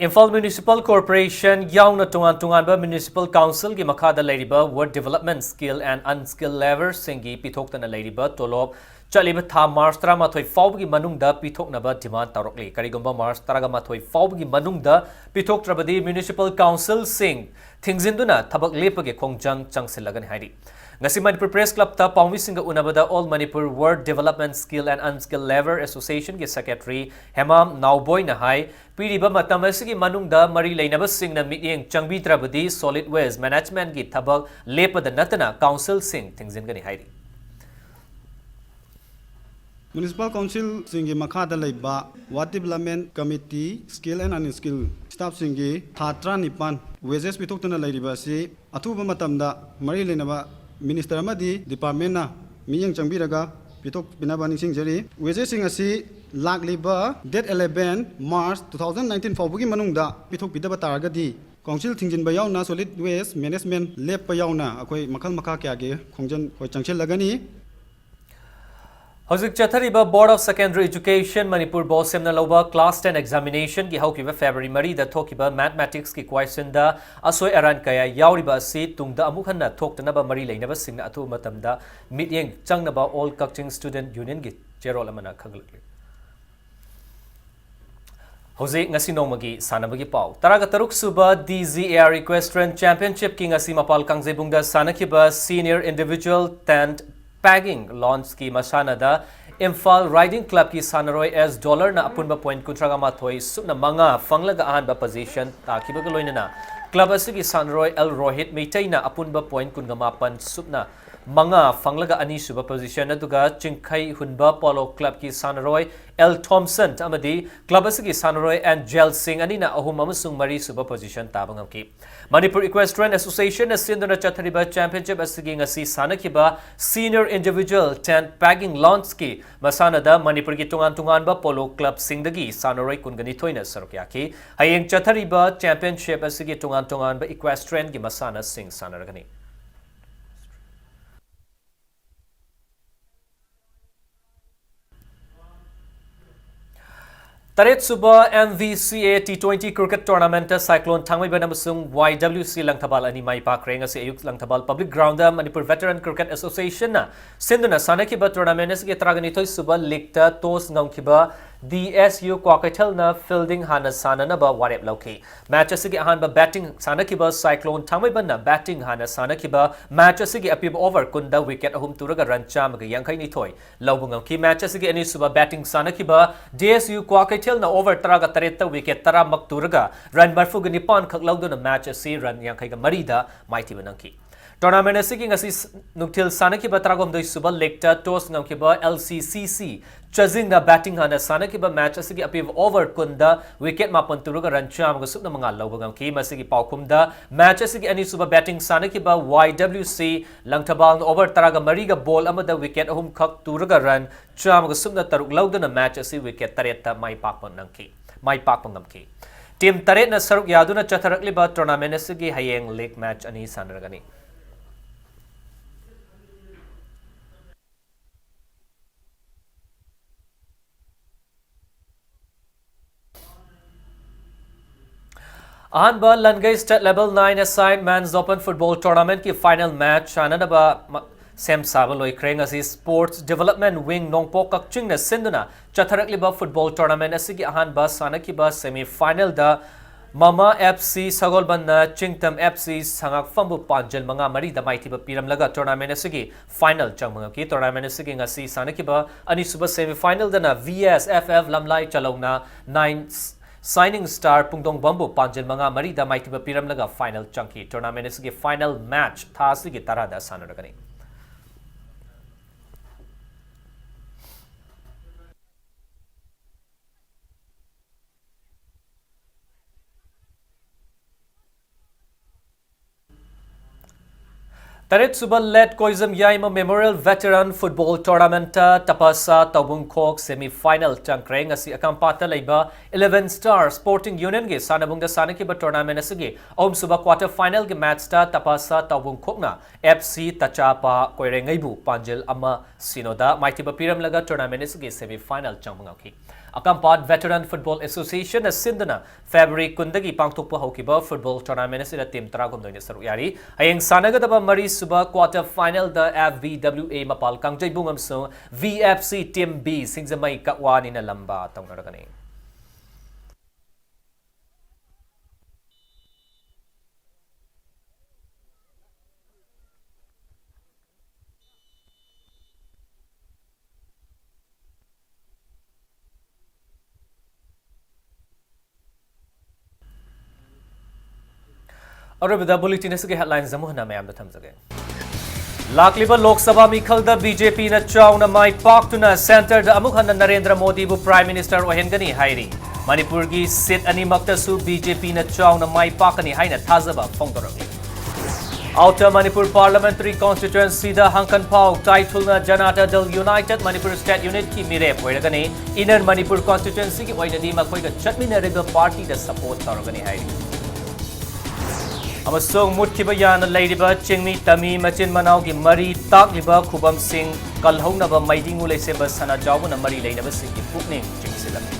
ꯏꯝꯐꯥꯜ ꯃ꯭ꯌꯨꯅꯤꯁꯤꯄꯥꯜ ꯀꯣꯔꯄꯣꯔꯦꯁꯟ ꯌꯥꯎꯅ ꯇꯣꯉꯥꯟ ꯇꯣꯉꯥꯟꯕ ꯃ꯭ꯌꯨꯅꯤꯁꯤꯄꯥꯜ ꯀꯥꯎꯟꯁꯤꯜꯒꯤ ꯃꯈꯥꯗ ꯂꯩꯔꯤꯕ work development skill and unskilled labourꯁꯤꯡꯒꯤ ꯄꯤꯊꯣꯛꯇꯅ ꯂꯩꯔꯤꯕ ꯇꯣꯂꯣꯞ ꯆꯠꯂꯤꯕ ꯊꯥ ꯃꯥꯔꯆ ꯇꯔꯥꯃꯥꯊꯣꯏ ꯐꯥꯎꯕꯒꯤ ꯃꯅꯨꯡꯗ ꯄꯤꯊꯣꯛꯅꯕ demand ꯇꯧꯔꯛꯂꯤ꯫ ꯀꯔꯤꯒꯨꯝꯕ ꯃꯥꯔꯆ ꯇꯔꯥꯃꯥꯊꯣꯏ ꯐꯥꯎꯕꯒꯤ ꯃꯅꯨꯡꯗ ꯄꯤꯊꯣꯛꯇ꯭ꯔꯕꯗꯤ ꯃ꯭ꯌꯨꯅꯤꯁꯤꯄꯥꯜ ꯀꯥꯎꯟꯁꯤꯜꯁꯤꯡ ꯊꯤꯡꯖꯤꯟꯗꯨꯅ ꯊꯕꯛ ꯂꯦꯞꯄꯒꯤ ꯈꯣꯡꯖꯪ ꯆꯪꯁꯤꯜꯂꯒꯅꯤ ꯍꯥꯏꯔꯤ꯫ ꯉꯁꯤ ꯃꯅꯤꯄꯨꯔ ꯄ꯭ꯔꯦꯁ ꯀ꯭ꯂꯕꯇ ꯄꯥꯎꯃꯤꯁꯤꯡꯒ ꯎꯅꯕꯗ All Manipur Work Development Skill and Unskilled Labour Associationꯒꯤ secretary ꯍꯦꯃꯥꯝ ꯅꯥꯎꯕꯣꯏꯅ ꯍꯥꯏ, ꯄꯤꯔꯤꯕ ꯃꯇꯝ ꯑꯁꯤꯒꯤ ꯃꯅꯨꯡꯗ ꯃꯔꯤ ꯂꯩꯅꯕꯁꯤꯡꯅ ꯃꯤꯠꯌꯦꯡ ꯆꯪꯕꯤꯗ꯭ꯔꯕꯗꯤ solid waste managementꯀꯤ ꯊꯕꯛ ꯂꯦꯞꯄꯗ ꯅꯠꯇꯅ ꯀꯥꯎꯟꯁꯤꯜꯁꯤꯡ ꯊꯤꯡꯖꯤꯟꯒꯅꯤ ꯍꯥꯏꯔꯤ꯫ ꯃ꯭ꯌꯨꯅꯤꯁꯤꯄꯥꯜ ꯀꯥꯎꯟꯁꯤꯜꯁꯤꯡꯒꯤ ꯃꯈꯥꯗ ꯂꯩꯕ Work Development Committee, Skill and Unskilled staffꯁꯤꯡꯒꯤ ꯊꯥ ꯇꯔꯥꯅꯤꯄꯥꯟ wages ꯄꯤꯊꯣꯛꯇꯅ ꯂꯩꯔꯤꯕ ꯑꯁꯤ ꯑꯊꯨꯕ ꯃꯇꯝꯗ ꯃꯔꯤ ꯂꯩꯅꯕ minister ꯑꯃꯗꯤ departmentꯅ ꯃꯤꯠꯌꯦꯡ ꯆꯪꯕꯤꯔꯒ ꯄꯤꯊꯣꯛꯄꯤꯅꯕ ꯅꯤꯡꯁꯤꯡꯖꯔꯤ꯫ Wagesꯁꯤꯡ ꯑꯁꯤ ꯂꯥꯛꯂꯤꯕ date eleven March two thousand nineteen ꯐꯥꯎꯕꯒꯤ ꯃꯅꯨꯡꯗ ꯄꯤꯊꯣꯛꯄꯤꯗꯕ ꯇꯥꯔꯒꯗꯤ ꯀꯥꯎꯟꯁꯤꯜ ꯊꯤꯡꯖꯤꯟꯕ ꯌꯥꯎꯅ solid waste management ꯂꯦꯞꯄ ꯌꯥꯎꯅ ꯑꯩꯈꯣꯏ ꯃꯈꯜ ꯃꯈꯥ ꯀꯌꯥꯒꯤ ꯈꯣꯡꯖꯪ ꯑꯩꯈꯣꯏ ꯆꯪꯁꯤꯜꯂꯒꯅꯤ꯫ ꯍꯧꯖꯤꯛ ꯆꯠꯊꯔꯤꯕ Board of Secondary Education Manipur Bose ꯁꯦꯝꯅ ꯂꯧꯕ class ten examinationꯒꯤ ꯍꯧꯈꯤꯕ February ꯃꯔꯤꯗ ꯊꯣꯛꯈꯤꯕ mathematicsꯀꯤ questionꯗ ꯑꯁꯣꯏ ꯑꯔꯥꯟ ꯀꯌꯥ ꯌꯥꯎꯔꯤꯕ ꯑꯁꯤ ꯇꯨꯡꯗ ꯑꯃꯨꯛ ꯍꯟꯅ ꯊꯣꯛꯇꯅꯕ ꯃꯔꯤ ꯂꯩꯅꯕꯁꯤꯡꯅ ꯑꯊꯨꯕ ꯃꯇꯝꯗ ꯃꯤꯠꯌꯦꯡ ꯆꯪꯅꯕ All Kakching Student Unionꯒꯤ ꯆꯦꯔꯣꯜ ꯑꯃꯅ ꯈꯪꯍꯜꯂꯤ꯫ ꯍꯧꯖꯤꯛ ꯉꯁꯤ ꯅꯣꯡꯃꯒꯤ ꯁꯥꯟꯅꯕꯒꯤ ꯄꯥꯎ꯫ ꯇꯔꯥꯒ ꯇꯔꯨꯛ ꯁꯨꯕ D G A R Equestrian Championshipꯀꯤ ꯉꯁꯤ ꯃꯄꯥꯜ ꯀꯥꯡꯖꯩꯕꯨꯡꯗ ꯁꯥꯟꯅꯈꯤꯕ Senior Individual Tent Pegging Launchꯀꯤ ꯃꯁꯥꯟꯅꯗ Imphal Riding Clubꯀꯤ ꯁꯥꯟꯅꯔꯣꯏ S Dollarꯅ ꯑꯄꯨꯟꯕ point ꯀꯨꯟꯊ꯭ꯔꯥꯒ ꯃꯥꯊꯣꯏ ꯁꯨꯞꯅ ꯃꯉꯥ ꯐꯪꯂꯒ ꯑꯍꯥꯟꯕ position ꯇꯥꯈꯤꯕꯒ ꯂꯣꯏꯅꯅ club ꯑꯁꯤꯒꯤ ꯁꯥꯟꯅꯔꯣꯏ L Rohit ꯃꯩꯇꯩꯅ ꯑꯄꯨꯟꯕ point ꯀꯨꯟꯒ ꯃꯥꯄꯟ ꯁꯨꯞꯅ ꯃꯉꯥ ꯐꯪꯂꯒ ꯑꯅꯤꯁꯨꯕ position, ꯑꯗꯨꯒ ꯆꯤꯡꯈꯩ ꯍꯨꯟꯕ Polo Clubꯀꯤ ꯁꯥꯟꯅꯔꯣꯏ ꯑꯦꯜ ꯊꯣꯝꯁꯟ ꯑꯃꯗꯤ ꯀ꯭ꯂꯕ ꯑꯁꯤꯒꯤ ꯁꯥꯟꯅꯔꯣꯏ ꯑꯦꯟ ꯖꯦꯜ ꯁꯤꯡ ꯑꯅꯤꯅ ꯑꯍꯨꯝ ꯑꯃꯁꯨꯡ ꯃꯔꯤ ꯁꯨꯕ ꯄꯣꯖꯤꯁꯟ ꯇꯥꯕ ꯉꯝꯈꯤ꯫ ꯃꯅꯤꯄꯨꯔ ꯏꯀ꯭ꯋꯦꯁꯇ꯭ꯔꯤꯌꯟ ꯑꯦꯁꯣꯁꯤꯌꯦꯁꯟꯅ ꯁꯤꯟꯗꯨꯅ ꯆꯠꯊꯔꯤꯕ ꯆꯦꯝꯄꯤꯌꯟꯁꯤꯞ ꯑꯁꯤꯒꯤ ꯉꯁꯤ ꯁꯥꯟꯅꯈꯤꯕ ꯁꯤꯅꯤꯌꯔ ꯏꯟꯗꯤꯚꯤꯖꯨꯋꯦꯜ ꯇꯦꯟꯠ ꯄꯦꯒꯤꯡ ꯂꯥꯎꯟꯁꯀꯤ ꯃꯁꯥꯟꯅꯗ ꯃꯅꯤꯄꯨꯔꯒꯤ ꯇꯣꯉꯥꯟ ꯇꯣꯉꯥꯟꯕ ꯄꯣꯂꯣ ꯀ꯭ꯂꯕꯁꯤꯡꯗꯒꯤ ꯁꯥꯟꯅꯔꯣꯏ ꯀꯨꯟꯒ ꯅꯤꯊꯣꯏꯅ ꯁꯔꯨꯛ ꯌꯥꯈꯤ꯫ ꯍꯌꯦꯡ ꯆꯠꯊꯔꯤꯕ ꯆꯦꯝꯄꯤꯌꯟꯁꯤꯞ ꯑꯁꯤꯒꯤ ꯇꯣꯉꯥꯟ ꯇꯣꯉꯥꯟꯕ ꯏꯀ꯭ꯋꯦꯁꯇ꯭ꯔꯤꯌꯟꯒꯤ ꯃꯁꯥꯟꯅꯁꯤꯡ ꯁꯥꯟꯅꯔꯒꯅꯤ꯫ ꯇꯔꯦꯠꯁꯨꯕ M V C A T twenty cricket ꯇꯣꯔꯅꯥꯃꯦꯟꯠꯇ ꯁꯥꯏꯀ꯭ꯂꯣꯟ ꯊꯥꯡꯃꯩꯕꯟ ꯑꯃꯁꯨꯡ ꯋꯥꯏ ꯗꯕ꯭ꯂꯤꯎ ꯁꯤ ꯂꯪꯊꯕꯥꯜ ꯑꯅꯤ ꯃꯥꯏ ꯄꯥꯛꯈ꯭ꯔꯦ꯫ ꯉꯁꯤ ꯑꯌꯨꯛ ꯂꯪꯊꯕꯥꯜ public ground Manipur veteran cricket ꯑꯦꯁꯣꯁꯤꯌꯦꯁꯟꯅ ꯁꯤꯟꯗꯨꯅ ꯁꯥꯟꯅꯈꯤꯕ ꯇꯣꯔꯅꯥꯃꯦꯟꯠ ꯑꯁꯤꯒꯤ ꯇꯔꯥꯒ ꯅꯤꯊꯣꯏ ꯁꯨꯕ ꯂꯤꯒꯇ ꯇꯣꯁ ꯉꯝꯈꯤꯕ ꯗꯤ ꯑꯦꯁ ꯌꯨ ꯀ꯭ꯋꯥꯀꯩꯊꯦꯜꯅ ꯐꯤꯜꯗꯤꯡ ꯍꯥꯟꯅ ꯁꯥꯟꯅꯅꯕ ꯋꯥꯔꯦꯞ ꯂꯧꯈꯤ꯫ ꯃꯦꯆ ꯑꯁꯤꯒꯤ ꯑꯍꯥꯟꯕ ꯕꯦꯇꯤꯡ ꯁꯥꯟꯅꯈꯤꯕ ꯁꯥꯏꯀ꯭ꯂꯣꯟ ꯊꯥꯡꯃꯩꯕꯟꯅ ꯕꯦꯇꯤꯡ ꯍꯥꯟꯅ ꯁꯥꯟꯅꯈꯤꯕ ꯃꯦꯆ ꯑꯁꯤꯒꯤ ꯑꯄꯤꯕ ꯑꯣꯚꯔ ꯀꯨꯟꯗ ꯋꯤꯀꯦꯠ ꯑꯍꯨꯝ ꯇꯨꯔꯒ ꯔꯟ ꯆꯥꯝꯃꯒ ꯌꯥꯡꯈꯩ ꯅꯤꯊꯣꯏ ꯂꯧꯕ ꯉꯝꯈꯤ꯫ ꯃꯦꯆ ꯑꯁꯤꯒꯤ ꯑꯅꯤꯁꯨꯕ ꯕꯦꯇꯤꯡ ꯁꯥꯟꯅꯈꯤꯕ ꯗꯤ ꯑꯦꯁ ꯌꯨ ꯀ꯭ꯋꯥꯀꯩꯊꯦꯜꯅ ꯑꯣꯚꯔ ꯇꯔꯥꯒ ꯇꯔꯦꯠꯇ ꯋꯤꯀꯦꯠ ꯇꯔꯥꯃꯛ ꯇꯨꯔꯒ ꯔꯟ ꯃꯔꯤꯐꯨꯒ ꯅꯤꯄꯥꯟ ꯈꯛ ꯂꯧꯗꯨꯅ ꯃꯦꯆ ꯑꯁꯤ ꯔꯟ ꯌꯥꯡꯈꯩꯒ ꯃꯔꯤꯗ ꯃꯥꯏꯊꯤꯕ ꯅꯪꯈꯤ꯫ ꯇꯣꯔꯅꯥꯃꯦꯟꯠ ꯑꯁꯤꯒꯤ ꯉꯁꯤ ꯅꯨꯡꯊꯤꯜ ꯁꯥꯟꯅꯈꯤꯕ ꯇꯔꯥꯍꯨꯝꯗꯣꯏ ꯁꯨꯕ ꯂꯤꯒꯇ ꯇꯣꯁ ꯉꯝꯈꯤꯕ ꯑꯦꯜ ꯁꯤ ꯁꯤ ꯁꯤ ꯆꯖꯤꯡꯅ ꯕꯦꯇꯤꯡ ꯍꯥꯟꯅ ꯁꯥꯟꯅꯈꯤꯕ ꯃꯦꯆ ꯑꯁꯤꯒꯤ ꯑꯄꯤꯕ ꯑꯣꯚꯔ ꯀꯨꯟꯗ ꯋꯤꯀꯦꯠ ꯃꯥꯄꯟ ꯇꯨꯔꯒ ꯔꯟ ꯆꯥꯝꯃꯒ ꯁꯨꯞꯅ ꯃꯉꯥ ꯂꯧꯕ ꯉꯝꯈꯤ꯫ ꯃꯁꯤꯒꯤ ꯄꯥꯎꯈꯨꯝꯗ ꯃꯦꯆ ꯑꯁꯤꯒꯤ ꯑꯅꯤꯁꯨꯕ ꯕꯦꯇꯤꯡ ꯁꯥꯟꯅꯈꯤꯕ ꯋꯥꯏ ꯗꯕ꯭ꯂꯤꯎ ꯁꯤ ꯂꯪꯊꯕꯥꯜꯅ ꯑꯣꯚꯔ ꯇꯔꯥꯒ ꯃꯔꯤꯒ ꯕꯣꯜ ꯑꯃꯗ ꯋꯤꯀꯦꯠ ꯑꯍꯨꯝꯈꯛ ꯇꯨꯔꯒ ꯔꯟ ꯆꯥꯝꯃꯒ ꯁꯨꯞꯅ ꯇꯔꯨꯛ ꯂꯧꯗꯨꯅ ꯃꯦꯆ ꯑꯁꯤ ꯋꯤꯀꯦꯠ ꯇꯔꯦꯠꯇ ꯃꯥꯏ ꯄꯥꯛꯄ ꯅꯪꯈꯤ, ꯃꯥꯏ ꯄꯥꯛꯄ ꯉꯝꯈꯤ꯫ ꯇꯤꯝ ꯇꯔꯦꯠꯅ ꯁꯔꯨꯛ ꯌꯥꯗꯨꯅ ꯆꯠꯊꯔꯛꯂꯤꯕ ꯇꯣꯔꯅꯥꯃꯦꯟꯠ ꯑꯁꯤꯒꯤ ꯍꯌꯦꯡ ꯂꯤꯒ ꯃꯦꯆ ꯑꯅꯤ ꯁꯥꯟꯅꯔꯒꯅꯤ꯫ ꯑꯍꯥꯟꯕ ꯂꯟꯒꯩ State Level nine A-side Men's Open Football Tournamentꯀꯤ final match ꯁꯥꯟꯅꯅꯕ ꯃ-, ꯁꯦꯝ ꯁꯥꯕ ꯂꯣꯏꯈ꯭ꯔꯦ꯫ ꯉꯁꯤ Sports Development Wing ꯅꯣꯡꯄꯣꯛ ꯀꯛꯆꯤꯡꯅ ꯁꯤꯟꯗꯨꯅ ꯆꯠꯊꯔꯛꯂꯤꯕ football tournament ꯑꯁꯤꯒꯤ ꯑꯍꯥꯟꯕ ꯁꯥꯟꯅꯈꯤꯕ semi finalꯗ ꯃꯃꯥ F C ꯁꯒꯣꯜꯕꯟꯅ ꯆꯤꯡꯇꯝ F C ꯁꯉꯥꯛꯐꯝꯕꯨ ꯄꯥꯟꯖꯜ ꯃꯉꯥ ꯃꯔꯤꯗ ꯃꯥꯏꯊꯤꯕ ꯄꯤꯔꯝꯂꯒ tournament ꯑꯁꯤꯒꯤ final ꯆꯪꯕ ꯉꯝꯈꯤ꯫ Tournament ꯑꯁꯤꯒꯤ ꯉꯁꯤ ꯁꯥꯟꯅꯈꯤꯕ ꯑꯅꯤꯁꯨꯕ semi finalꯗꯅ V S F F ꯂꯝꯂꯥꯏ ꯆꯂꯧꯅ nine Shining Star ꯄꯨꯡꯗꯣꯡꯕꯝꯕꯨ ꯄꯥꯟꯖꯜ ꯃꯉꯥ ꯃꯔꯤꯗ ꯃꯥꯏꯊꯤꯕ ꯄꯤꯔꯝꯂꯒ final ꯆꯪꯈꯤ꯫ Tournament ꯑꯁꯤꯒꯤ final match ꯊꯥ ꯑꯁꯤꯒꯤ ꯇꯔꯥꯗ ꯁꯥꯟꯅꯔꯒꯅꯤ꯫ ꯇꯔꯦꯠꯁꯨꯕ ꯂꯦꯠ ꯀꯣꯏꯖꯝ ꯌꯥꯏꯃ Memorial Veteran Football Tournament ꯇ ꯇꯄꯥꯁꯥ ꯇꯧꯕꯨꯡꯈꯣꯛ semi final ꯆꯪꯈ꯭ꯔꯦ꯫ ꯉꯁꯤ ꯑꯀꯥꯝꯄꯥꯠꯇ ꯂꯩꯕ Eleven Star Sporting Union ꯒꯤ ꯁꯥꯟꯅꯕꯨꯡꯗ ꯁꯥꯟꯅꯈꯤꯕ tournament ꯑꯁꯤꯒꯤ ꯑꯍꯨꯝꯁꯨꯕ quarter final ꯒꯤ match ꯇ ꯇꯄꯥꯁꯥ ꯇꯧꯕꯨꯡꯈꯣꯛꯅ F C ꯇꯆꯥꯄꯥ ꯀꯣꯏꯔꯦꯡꯉꯩꯕꯨ ꯄꯥꯟꯖꯤꯜ ꯑꯃ ꯁꯤꯅꯣꯗ ꯃꯥꯏꯊꯤꯕ ꯄꯤꯔꯝꯂꯒ tournament ꯑꯁꯤꯒꯤ semi final ꯆꯪꯕ ꯉꯝꯈꯤ꯫ ꯑꯀꯥꯝꯄꯥꯠ Veteran Football Association ꯅ ꯁꯤꯟꯗꯨꯅ February ꯀꯨꯟꯗꯒꯤ ꯄꯥꯡꯊꯣꯛꯄ ꯍꯧꯈꯤꯕ football tournament ꯑꯁꯤꯗ team ꯇꯔꯥꯍꯨꯝꯗꯣꯏꯅ ꯁꯔꯨꯛ ꯌꯥꯔꯤ꯫ ꯍꯌꯦꯡ ꯁꯥꯟꯅꯒꯗꯕ ꯃꯔꯤꯁꯨꯕ quarter final the F B W A ꯃꯄꯥꯜ ꯀꯥꯡꯖꯩꯕꯨꯡ ꯑꯃꯁꯨꯡ V F C team B ꯁꯤꯡꯖꯃꯩ ꯀꯛꯋꯥ ꯑꯅꯤꯅ ꯂꯝꯕꯥ ꯇꯧꯅꯔꯒꯅꯤ꯫ ꯑꯔꯣꯏꯕꯗ bulletin ꯑꯁꯤꯒꯤ headlines ꯑꯃꯨꯛ ꯍꯟꯅ ꯃꯌꯥꯝꯗ ꯊꯝꯖꯒꯦ꯫ ꯂꯥꯛꯂꯤꯕ Lok Sabha ꯃꯤꯈꯜꯗ B J P ꯅ ꯆꯥꯎꯅ ꯃꯥꯏ ꯄꯥꯛꯇꯨꯅ centre ꯗ ꯑꯃꯨꯛ ꯍꯟꯅ ꯅꯔꯦꯟꯗ꯭ꯔ ꯃꯣꯗꯤꯕꯨ Prime Minister ꯑꯣꯏꯍꯟꯒꯅꯤ ꯍꯥꯏꯔꯤ꯫ ꯃꯅꯤꯄꯨꯔꯒꯤ seat ꯑꯅꯤꯃꯛꯇꯁꯨ B J P ꯅ ꯆꯥꯎꯅ ꯃꯥꯏ ꯄꯥꯛꯀꯅꯤ ꯍꯥꯏꯅ ꯊꯥꯖꯕ ꯐꯣꯡꯗꯣꯔꯛꯂꯤ꯫ Outer Manipur Parliamentary Constituency ꯗ ꯍꯥꯡꯀꯟꯐꯥꯎ ꯇꯥꯏꯊꯨꯜꯅ Janata Dal United Manipur State Unit ꯀꯤ ꯃꯤꯔꯦꯞ ꯑꯣꯏꯔꯒꯅꯤ꯫ Inner Manipur Constituency ꯒꯤ ꯑꯣꯏꯅꯗꯤ ꯃꯈꯣꯏꯒ ꯆꯠꯃꯤꯟꯅꯔꯤꯕ party ꯗ support ꯇꯧꯔꯒꯅꯤ ꯍꯥꯏꯔꯤ꯫ ꯑꯃꯁꯨꯡ ꯃꯨꯠꯈꯤꯕ ꯌꯥꯅ ꯂꯩꯔꯤꯕ ꯆꯤꯡꯃꯤ ꯇꯝꯃꯤ ꯃꯆꯤꯟ ꯃꯅꯥꯎꯒꯤ ꯃꯔꯤ ꯇꯥꯛꯂꯤꯕ ꯈꯨꯕꯝꯁꯤꯡ ꯀꯜꯍꯧꯅꯕ ꯃꯩꯗꯤꯡꯉꯨ ꯂꯩꯁꯦꯝꯕ ꯁꯅꯥꯖꯥꯎꯕꯅ ꯃꯔꯤ ꯂꯩꯅꯕꯁꯤꯡꯒꯤ ꯄꯨꯛꯅꯤꯡ ꯆꯤꯡꯁꯤꯜꯂꯝꯃꯤ꯫